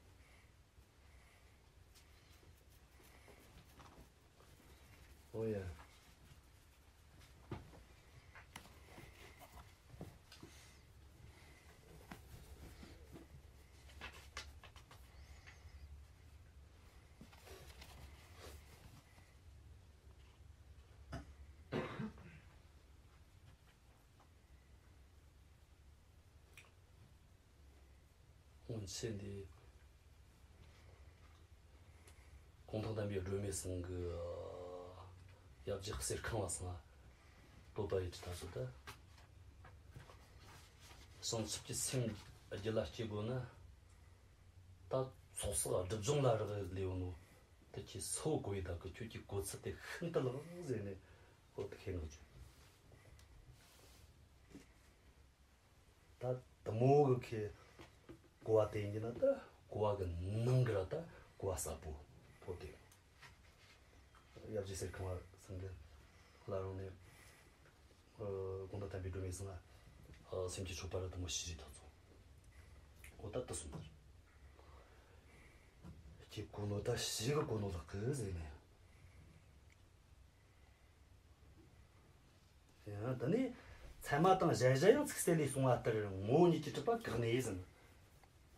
ཨོ་ཡ། སྔོན་ཆད་འདི་གུང་ཐང་བསྟན་པའི་སྒྲོན་མེ་ཚང་གི་ཡབ་རྗེ་གསེར་ཁང་བ་ཚང་ལ་བསྟོད་པ་ཡི་གྲི་ཐག་ཚོད་ད། བྱང་ཆུབ་ཀྱི་སེམས་རྒྱུད་ལ་སྐྱེ་དགོས་ན། ད་ཚོགས་བསགས་སྒྲིབ་སྦྱོང་ལ་རག་ལས་ཡོད་ནོ། ད་ཁྱེད་སོ་གོ་ཡི་ད་གི། ཁྱོད་ཀྱི་གོ་ཚུལ་དེ་ཤིན་ཏུ་ལེགས་ཟེར་ནས་ཁོ་ད་ཁས་ངག་བྱུང་། ད་དེ་མོ་གི་ཁེ་གོ་བ་དེ་ཡིན་གྱི་ན་ད་གོ་བ་གི་ནང་གི་ར་ད་གོ་བ་ཟབ་པོ་ཐོབ་དེ། ཡབ་རྗེ་གསེར་ཁང་བ་ཚང་གི་ལ་རང་ནས་གུང་ཐང་བསྟན་པའི་སྒྲོན་མེ་ཚང་ལ་སེམས་ཀྱི་མཆོད་པ་ར་དེ་མོ་ཞིག་རེ་ཐོབ་སོང་། འོ་ད་དེ་སོང་ད། ཁྱེད་གོ་ནོ་ད་ཞེ་གི་གོ་ནོ་ལེགས་གི་ཟེར་ནས། ཡང་དེ་ནས་ཚད་མ་དང་གཞལ་བྱ་ཡང་ཚིག་གསལ་ལས་གསུངས་པ་ལྟར་ངོ་བོ་ཉིད་ཀྱིས་གྲུབ་པ་བཀག་ནས་ཟེར།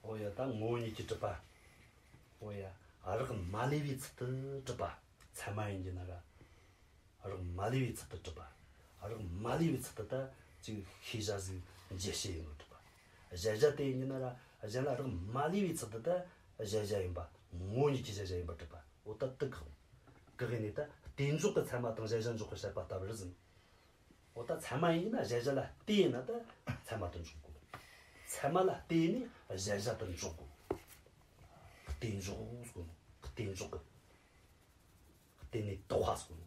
འོ་ཡ། ད་ངོ་བོ་ཉིད་ཀྱིས་གྲུབ་པ། འོ་ཡ། རག་མ་ལུས་པའི་ཚུལ་དུ་གྲུབ་པ། ཚད་མ་ཡིན་གྱི་ན་ར། རག་མ་ལུས་པའི་ཚུལ་དུ་གྲུབ་པ། རག་མ་ལུས་པའི་ཚུལ་དུ་ད་ཅིག་ཤེས་བྱ་ཟིག་འཇལ་བྱེད་ཡིན་ནོ་གྲུབ་པ། གཞལ་བྱ་དེ་ཡིན་གྱི་ན་ར་གཞན་ལ་རག་མ་ལུས་པའི་ཚུལ་དུ་ད་གཞལ་བྱ་ཡིན་པ། ངོ་བོ་ཉིད་ཀྱིས་གཞལ་བྱ་ཡིན་པ་གྲུབ་པ། འོ་ད་དེ་བཀག། བཀག་ཡིན་ནས་ད་དེ་འཇོག་གི་ཚད་མ་དང་གཞལ་བྱ་འཇོག་གི་བཤད་པ་ལྟ་བུར་ཟེར། འོ་ད་ཚད་མ་ཡིན་ན་གཞལ་བྱ་ལ་ལྟོས་ན་ད་ཚད་མ་དེ་འཇོག་དགོས། ཚད་མ་ལ་ལྟོས་ནས་གཞལ་བྱ་དེ་འཇོག་དགོས། ལྟོས་འཇོག་ཟེར་གོ་ནོ། ལྟོས་འཇོག་གི། ལྟོས་ནས་རྟོགས་པ་ཟེར་གོ་ནོ།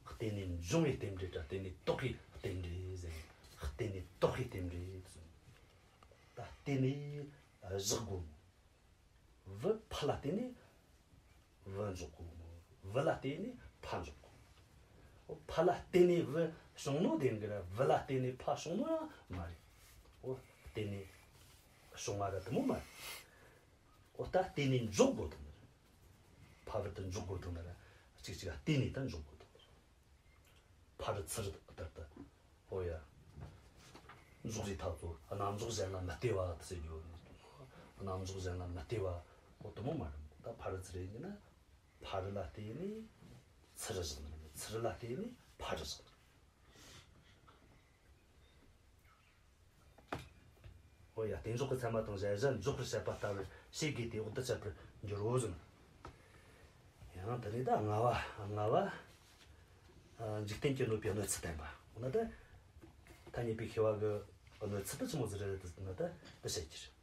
ལྟོས་ནས་འབྱུང་བའི་རྟེན་འབྲེལ་དང་ལྟོས་ནས་རྟོགས་པའི་རྟེན་འབྲེལ་ཟེར་ནས། ལྟོས་ནས་རྟོགས་པའི་རྟེན་འབྲེལ་ཟེར་ནོ། ད་ལྟོས་ནས་བཞག་དགོས་ནོ། བུ་ཕ་ལ་བརྟེན་ནས་བུ་འཇོག་གོ། བུ་ལ་བརྟེན་ནས་ཕ་འཇོག་གོ། ཕ་ལ་བརྟེན་ནས་བུ་བྱུང་ནོ་དེ་འགི་ར། བུ་ལ་བརྟེན་ནས་ཕ་བྱུང་ནོ་ཡང་མ་རེད། འོ་བརྟེན་ནས་བྱུང་བ་ར་དེ་མོ་མ་རེད། འོ་ད་བརྟེན་ནས་འཇོག་དགོས་དང་ནི་རེད། ཕ་བུ་དེ་འཇོག་དགོས་དང་ནི་ར། གཅིག་གཅིག་ལ་བརྟེན་ནས་ད་འཇོག་དགོས་དང་ནི་རེད། ཕ་རུ་ཚུ་རུ་ལྟར་དུ། ཨོ་ཡ། འཇོག་རེས་ཐག་ཚོ་རྣམ་འཇོག་གཞན་ལ་མི་ལྟོས་པ་ཟེར་རྒྱུ། རྣམ་འཇོག་གཞན་ལ་མི་ལྟོས་པ། ཨོ་དེ་མོ་མ་རེད། ད་ཕ་རུ་ཚུ་རུ་ཡིན་ན་ ཕ་རི་ལ་བརྟེན་ནས་ཚུ་རི་བཞག་ནི། ཚུ་རི་ལ་བརྟེན་ནས་ཕ་རི་བཞག་ནི། འོ་ཡ། རྟེན་འབྱུང་གི་ཚད་མ་དང་གཞལ་བྱ་འཇོག་པར་བཤད་པ་ལྟ་བུར་བྱེད་དགོས་ཏེ། འོག་ཏུ་འཆད་པར་འགྱུར་རོ་གསུངས། ཡང་དེ་ནས་ད་ལྔ་བ། ལྔ་བ། ཨ། འཇིག་རྟེན་གྱི་གནོད་པའི་གནོད་ཚུལ་བསྟན་པ། འོ་ན་ད་ཐ་སྙད་པའི་ཤེས་པ་གི་གནོད་ཚུལ་དེ་ཆི་མོ་ཟིག་རེད་ཟེར་ན་ད་འདི་བཤད་རྒྱུ་རེད།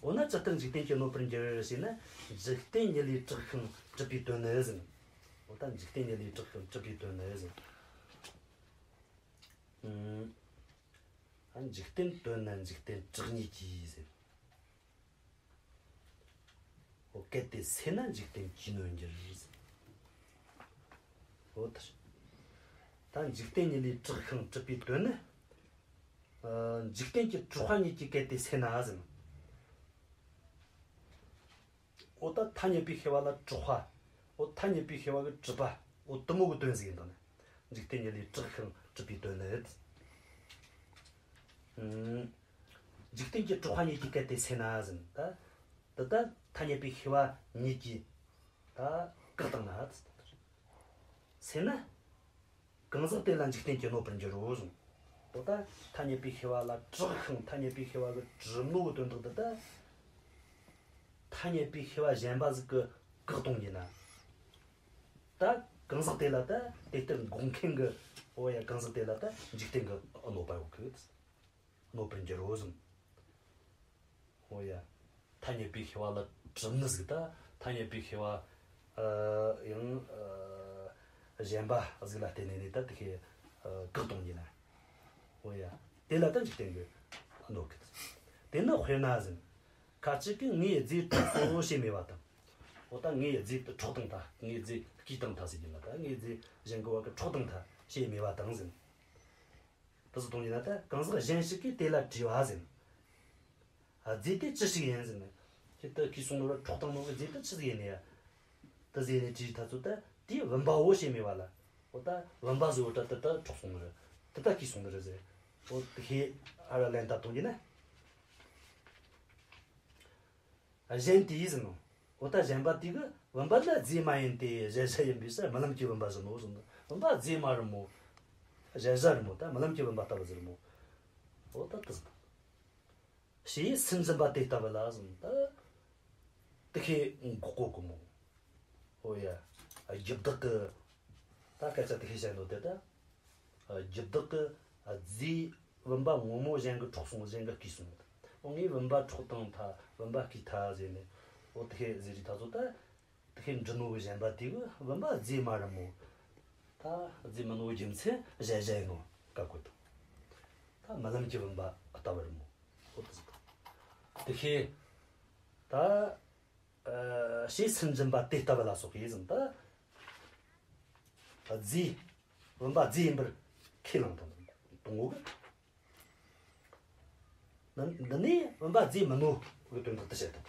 འོ་ན་ཇི་ལྟར་འཇིག་རྟེན་གྱི་གནོད་པར་འགྱུར་ཞེ་ན། འཇིག་རྟེན་ཉིད་ལས་གྲགས་ཤིང་གྲུབ་པའི་དོན་ནི་ཟེར། འོ་ད་འཇིག་རྟེན་ཉིད་ལས་གྲགས་ཤིང་གྲུབ་པའི་དོན་ནི་ཟེར། ཨང་། འཇིག་རྟེན་དོན་ནི་འཇིག་རྟེན་གྲགས་ཉིད་ཀྱིས་ཟེར། འོ་གལ་ཏེ་སེལ་ན་འཇིག་རྟེན་གྱིས་གནོད་འགྱུར་ཟེར། འོ་ད་ད་འཇིག་རྟེན་ཉིད་ལས་གྲགས་ཤིང་གྲུབ་པའི་དོན་ནི། ཨ། འཇིག་རྟེན་གྱི་གྲགས་པ་ཉིད་ཀྱིས་གལ་ཏེ་སེལ་ན་ཟེར། འོ་ད་ཐ་སྙད་པའི་ཤེས་པ་ལ་གྲགས་པ། འོ་ཐ་སྙད་པའི་ཤེས་པ་གིས་གྲུབ་པ། འོ་དེ་མོ་གི་དོན་ཟིག་ཡིན་དང་ནི། འཇིག་རྟེན་ཉིད་ལས་གྲགས་ཤིང་གྲུབ་པའི་དོན་ནི། ཨང་། འཇིག་རྟེན་གྱི་གྲགས་པ་ཉིད་ཀྱིས་གལ་ཏེ་སེལ་ན་ཟེར། ད་འདི་ད་ཐ་སྙད་པའི་ཤེས་པ་ཉིད་ཀྱིས་ད་བཀག་བཏང་ན། སེལ་ན། གང་ཟག་དེ་ལ་འཇིག་རྟེན་གྱི་གནོད་པར་འགྱུར་རོ་གསུངས། འོ་ད་ཐ་སྙད་པའི་ཤེས་པ་ལ་གྲགས་ཤིང་ཐ་སྙད་པའི་ཤེས་པ་གིས་གྲུབ་ནོ་གི་དོན་དག་འདི་ད། ཐ་སྙད་པའི་ཤེས་པ་གཞན་པ་ཟིག་གིས་བཀག་གཏོང་ཡིན་ན། ད་གང་ཟག་དེ་ལ་ད་དེ་ལྟར་འགོག་མཁན་གྱི། འོ་ཡ། གང་ཟག་དེ་ལ་ད་འཇིག་རྟེན་གྱི་གནོད་པ་ཡོད་གི། གནོད་པར་འགྱུར་རོ་གསུངས། འོ་ཡ། ཐ་སྙད་པའི་ཤེས་པ་ལ་གྲུབ་ནི་ཟིག་ད་ཐ་སྙད་པའི་ཤེས་པ། ཨ། ཡང་། ཨ། གཞན་པ་ཟིག་ལ་བརྟེན་ནས་ནི་ད་དེ་ཤེས། ཨ། བཀག་གཏོང་ཡིན་ན། འོ་ཡ། དེ་ལ་ད་འཇིག་རྟེན་གྱིས་གནོད་གི། དེ་ནི་དཔེར་ན་ཟེར། ཁ་ཅིག་གིས་ངའི་རྫས་འཕྲོག་སོང་ཞེས་སྨྲས་པ་དང་། འོ་ད་ངའི་རྫས་དེ་འཕྲོག་བཏང་ཐལ། ངའི་རྫས་བརྐུས་བཏང་ཐལ་ཟེར་གྱི་ན། ད་ངའི་རྫས་གཞན་གྱི་བ་གིས་འཕྲོག་བཏང་ཐལ་ཞེས་སྨྲས་པ་དང་ཟེར། དེ་ཟེར་གཏོང་ཡིན་ན་ད་གང་ཟག་གཞན་ཞིག་གིས་དེ་ལ་དྲིས་པ་ཟེར། ཨ། རྫས་དེ་ཅི་ཞིག་ཡིན་ཟེར་ན། ཁྱེད་ད་བརྐུས་སོང་ནོ་ར་འཕྲོག་བཏང་ནོ་གི་རྫས་དེ་ཆི་ཟིག་ཡིན་ནི་ཡ། དེ་ཟེར་ནས་དྲིས་ཐ་ཚོ་ད་དེའི་བུམ་པའོ་ཞེས་སྨྲས་པ་ལ། འོ་ད་བུམ་པ་ཟིག་ཡོད་དྲ་དེ་ད་འཕྲོག་སོང་ནི་རེད། དེ་ད་བརྐུས་སོང་ནི་རེད་ཟེར། འོ་དེ་ཤེས་ཨ་ར་ལན་བཏབ་གཏོང་ཡིན་ན། གཞན་དེས་ཟེར་ནོ། འོ་ད་གཞན་པ་དེ་གིས་བུམ་པ་ལ་རྫས་མ་ཡིན་ཏེ་གཞལ་བྱ་ཡིན་པའི་ཕྱིར་རྨི་ལམ་གྱི་བུམ་པ་བཞིན་ནོ་ཟེར་ནོ། བུམ་པ་རྫས་མ་རེད་མོ། གཞལ་བྱ་རེད་མོ། ད་རྨི་ལམ་གྱི་བུམ་པ་ལྟ་བུ་ཟིག་རེད་མོ། འོ་ད་དེ་ཟེར། ཞེས་སུན་འབྱིན་པ་དེ་ལྟ་བུ་ལ་ཟེར་ནོ། ད་དེ་ཤེས་འགོག་གོ་གི་མོ། འོ་ཡ། རྒྱུ་བདག་གི། ད་སྐད་ཆ་དེ་ཤེས་བྱ་ཡིན་ནོ་དེ་ད། རྒྱུ་བདག་གིས་རྫས་བུམ་པ་ངོ་མ་གཞན་གྱིས་འཕྲོག་སོང་། གཞན་གྱིས་བརྐུས་སོང་། འོ་ངས་བུམ་པ་འཕྲོག་བཏང་ཐལ། བུམ་པ་བརྐུས་ཐལ་ཟེར་ནས། འོ་དེ་ཤེས་ཟེར་རི་ཐ་ཚོ་ད། དེ་ཤེས་འབྲི་ནོ་གི་གཞན་པ་དེ་གིས་བུམ་པ་རྫས་མ་རེད་མོ། ད་རྫས་མིན་ནོ་རྒྱུ་མཚན་གཞལ་བྱ་ཡིན་ནོ་བཀག་གོ་དང་། ད་རྨི་ལམ་གྱི་བུམ་པ་ལྟ་བུ་རེད་མོ། འོ་དེ་ཟེར། དེ་ཤེས་ད། ཨ། ཞེས་སུན་འབྱིན་པ་དེ་ལྟ་བུ་ལ་སོགས་པས་ཟེར་ནོ་ད། རྫས། བུམ་པ་རྫས་ཡིན་པར་ཁས་བླངས་དང་། དང་པོ་གི། འདི་འདི་ནས་བུམ་པ་རྫས་མིན་ནོ་གི་དོན་དག་དེ་བཤད་དང་།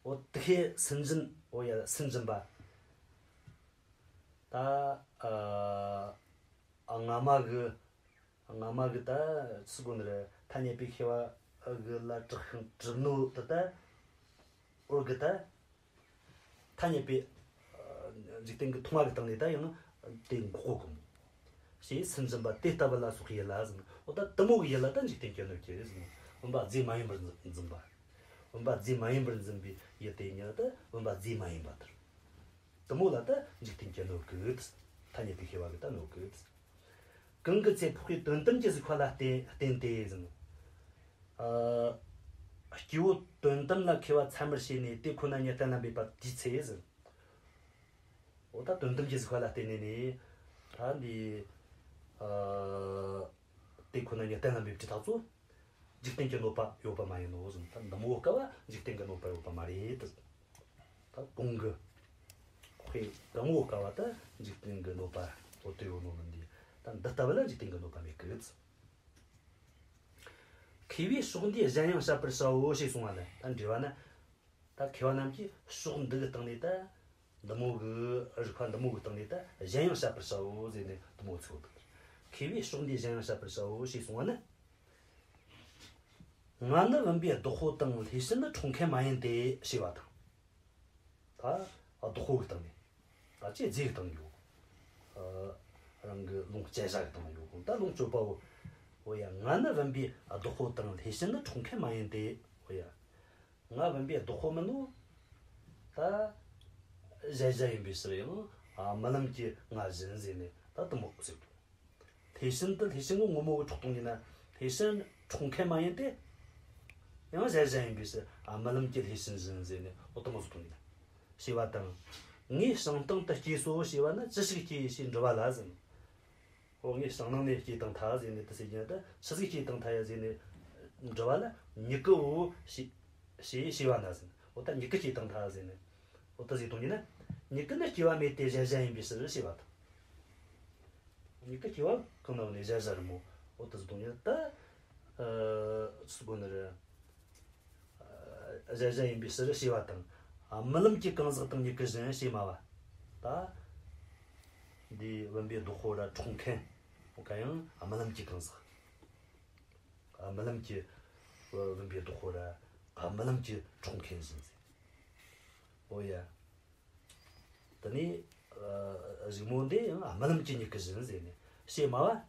འོ་དེ་ཤེས་སུན་འབྱིན། འོ་ཡ། སུན་འབྱིན་པ། ད་ཨ་སྔ་མ་གི། སྔ་མ་གི་ད་ཆི་ཟེར་གོ་ནི་རེད། ཐ་སྙད་པའི་ཤེས་པ་གི་ལ་གྲགས་ཤིང་གྲུབ་ནོ་དེ་ད། འོ་གི་ད། ཐ་སྙད་པའི་ཨ་འཇིག་རྟེན་གྱི་མཐོང་བ་གི་སྟེང་ནས་ད་ཡང་དེ་འགོག་གོ་གི་མོ། ཞེས་སུན་འབྱིན་པ་དེ་ལྟ་བུ་ལ་སོགས་ཡུལ་ལ་ཟེར་ནོ། འོ་ད་དེ་མོ་གི་ཡུལ་ལ་ད་འཇིག་རྟེན་གྱིས་གནོད་ཀྱི་ཟེར་ནོ། བུམ་པ་རྫས་མ་ཡིན་པར་འཛིན་པ། བུམ་པ་རྫས་མ་ཡིན་པར་འཛིན་པའི་ཡུལ་དེ་ཉིད་ལ་ད་བུམ་པ་རྫས་མ་ཡིན་པ་ལྟར། དེ་མོ་ལ་ད་འཇིག་རྟེན་གྱིས་གནོད་གི། ཐ་སྙད་པའི་ཤེས་པ་གིས་ད་གནོད་གི། གང་གི་ཚེ་འཕགས་པའི་དོན་དམ་གྱི་གཟིགས་པ་ལ་བརྟེན་བརྟེན་ཏེ་ཟེར་ནོ། ཨ་སྐྱེ་བོ་དོན་དམ་ལ་མཁས་པ་ཚད་མར་བྱས་ནས་དེ་ཁོ་ན་ཉིད་གཏན་ལ་འབེབས་པ་དེའི་ཚེ་ཟེར། འོ་ད་དོན་དམ་གྱི་གཟིགས་པ་ལ་བརྟེན་ནས་ནི། ད་འདི། ཨ་དེ་ཁོ་ན་ཉིད་གཏན་ལ་འབེབས་ཀྱི་ཐག་ཚོ། འཇིག་རྟེན་གྱི་གནོད་པ་ཡོད་པ་མ་ཡིན་ནོ་ཟེར། ད་འདི་མོ་སྐབས་འཇིག་རྟེན་གྱི་གནོད་པ་ཡོད་པ་མ་རེད། ད་གོང་གི་དཔེ་དང་པོ་སྐབས་ད་འཇིག་རྟེན་གྱི་གནོད་པ་འོ་དེ་ཡོད་ནོ་མིན་འདི། ད་འདི་ལྟ་བུ་ལ་འཇིག་རྟེན་གྱི་གནོད་པ་མེད་གི། མཁས་པས་ཕྱོགས་འདིའི་གཞན་ཡང་བཤད་པར་བྱའོ་ཞེས་གསུངས་པ་ལ་ད་འགྲེལ་བ་ན། ད་མཁས་པ་རྣམས་ཀྱིས་ཕྱོགས་འདི་གི་སྟེང་ནས་ད། འདི་མོ་གི་རིགས་པ་འདི་མོ་གི་སྟེང་ནས་ད་གཞན་ཡང་བཤད་པར་བྱའོ་ཟེར་ནས་འདི་མོ་ཚིག་འདུག། མཁས་པས་ཕྱོགས་འདིའི་གཞན་ཡང་བཤད་པར་བྱའོ་ཞེས་གསུངས་པ་ནི། ང་ནི་བུམ་པའི་བདག་པོ་དང་ལྷས་བྱིན་ནི་འཕྲོག་མཁན་མ་ཡིན་ཏེ་ཞེས་པ་དང་། ད་བདག་པོ་གི་སྟེང་ནས། ད་ཅི་རྫས་གི་སྟེང་ཡོད། ཨ། རང་གི་ལོངས་སྤྱད་བྱ་གི་སྟེང་ཡོད། ད་ལོངས་སྤྱོད་པའོ། འོ་ཡ། ང་ནི་བུམ་པའི་བདག་པོ་དང་ལྷས་བྱིན་ནི་འཕྲོག་མཁན་མ་ཡིན་ཏེ། འོ་ཡ། ང་བུམ་པའི་བདག་པོ་མིན་ནོ། ད་གཞལ་བྱ་ཡིན་པའི་ཕྱིར་ཡང་། ཨ། རྨི་ལམ་གྱིས་ང་བྱིན་ཟེར་ནས་ད་དེ་མོ་ཟིག་ཟེར་གོ། ལྷས་བྱིན་དེ་ལྷས་བྱིན་གྱི་ངོ་མ་བོ་འཕྲོག་གཏོང་ཡིན་ན། ལྷས་བྱིན་འཕྲོག་མཁན་མ་ཡིན་ཏེ། ཡང་གཞལ་བྱ་ཡིན་པའི་ཕྱིར། ཨ། རྨི་ལམ་གྱིས་ལྷས་བྱིན་བྱིན་ཟེར་ནས། འོ་དེ་མོ་ཟིག་གཏོང་ཡིན་ན། ཞེས་པ་དང་། ངས་བྱང་སྟེང་དུ་སྐྱེས་སོ་ཞེས་པ་ནི་ཅི་ཞིག་སྐྱེས་ཞེས་འདྲི་བ་ལ་ཟེར། འོ། ངས་བྱང་སྣང་ནས་སྐྱེས་བཏང་ཐལ་ཟེར་ནས་དེ་ཟེར་གྱི་ཡ། ད་ཆི་ཟིག་སྐྱེས་བཏང་ཐལ་ཡ་ཟེར་ནས་འདྲི་བ་ལ། མྱུ་གུའོ་ཞེས། ཞེས་ཞེས་པ་ན་ཟེར། འོ་ད་མྱུ་གུ་སྐྱེས་བཏང་ཐལ་ཟེར་ནས། འོ་ད་ཟེར་གཏོང་གྱི་ན། མྱུ་གུ་ནི་སྐྱེ་བ་མེད་དེ་གཞལ་བྱ་ཡིན་པའི་ཕྱིར་ཞེས་པ་དང་། མྱུ་གུ་སྐྱེ་བ་གང་ན་ནས་གཞལ་བྱ་རེད་མོ། འོ་ད་ཟེར་གཏོང་གྱི་ན། ད་ཨ་ཆི་ཟེར་གོ་ནི་རེད། གཞལ་བྱ་ཡིན་པའི་ཕྱིར་ཞེས་པ་དང་། རྨི་ལམ་གྱི་གང་ཟག་དང་མྱུ་གུ་བཞིན་ཞེས་སྨྲ་བ། ད་འདི་བུམ་པའི་བདག་པོ་ར་འཕྲོག་མཁན། འོ་ག་ཡང་རྨི་ལམ་གྱི་གང་ཟག། རྨི་ལམ་གྱི་བུམ་པའི་བདག་པོ་ར་རྨི་ལམ་གྱི་འཕྲོག་མཁན་བཞིན་ཟེར། འོ་ཡ། དེ་ནས་ཨ་གཞུག་མོ་འདི་ཡང་རྨི་ལམ་གྱི་མྱུ་གུ་བཞིན་ཟེར་ནས་ཞེས་སྨྲ་བ།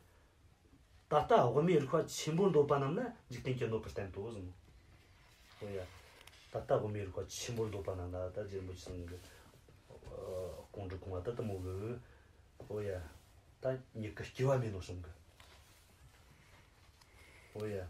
ད་ལྟ་དབུ་མའི་རིགས་པ་ཆེན་པོར་འདོད་པ་རྣམས་ལ་འཇིག་རྟེན་གྱིས་གནོད་པར་བསྟན་ཏོ་གསུངས། འོ་ཡ། ད་ལྟ་དབུ་མའི་རིགས་པ་ཆེན་པོར་འདོད་པ་རྣམས་ལ། ད་རྗེ་རིན་པོ་ཆེ་ཚང་གི་ཨ་ཀོང་སྤྲུལ་གོང་མ་ད་དེ་མོ་གི། འོ་ཡ། ད་མྱུ་གུ་སྐྱེ་བ་མེད་ནོ་གསུང་གི། འོ་ཡ།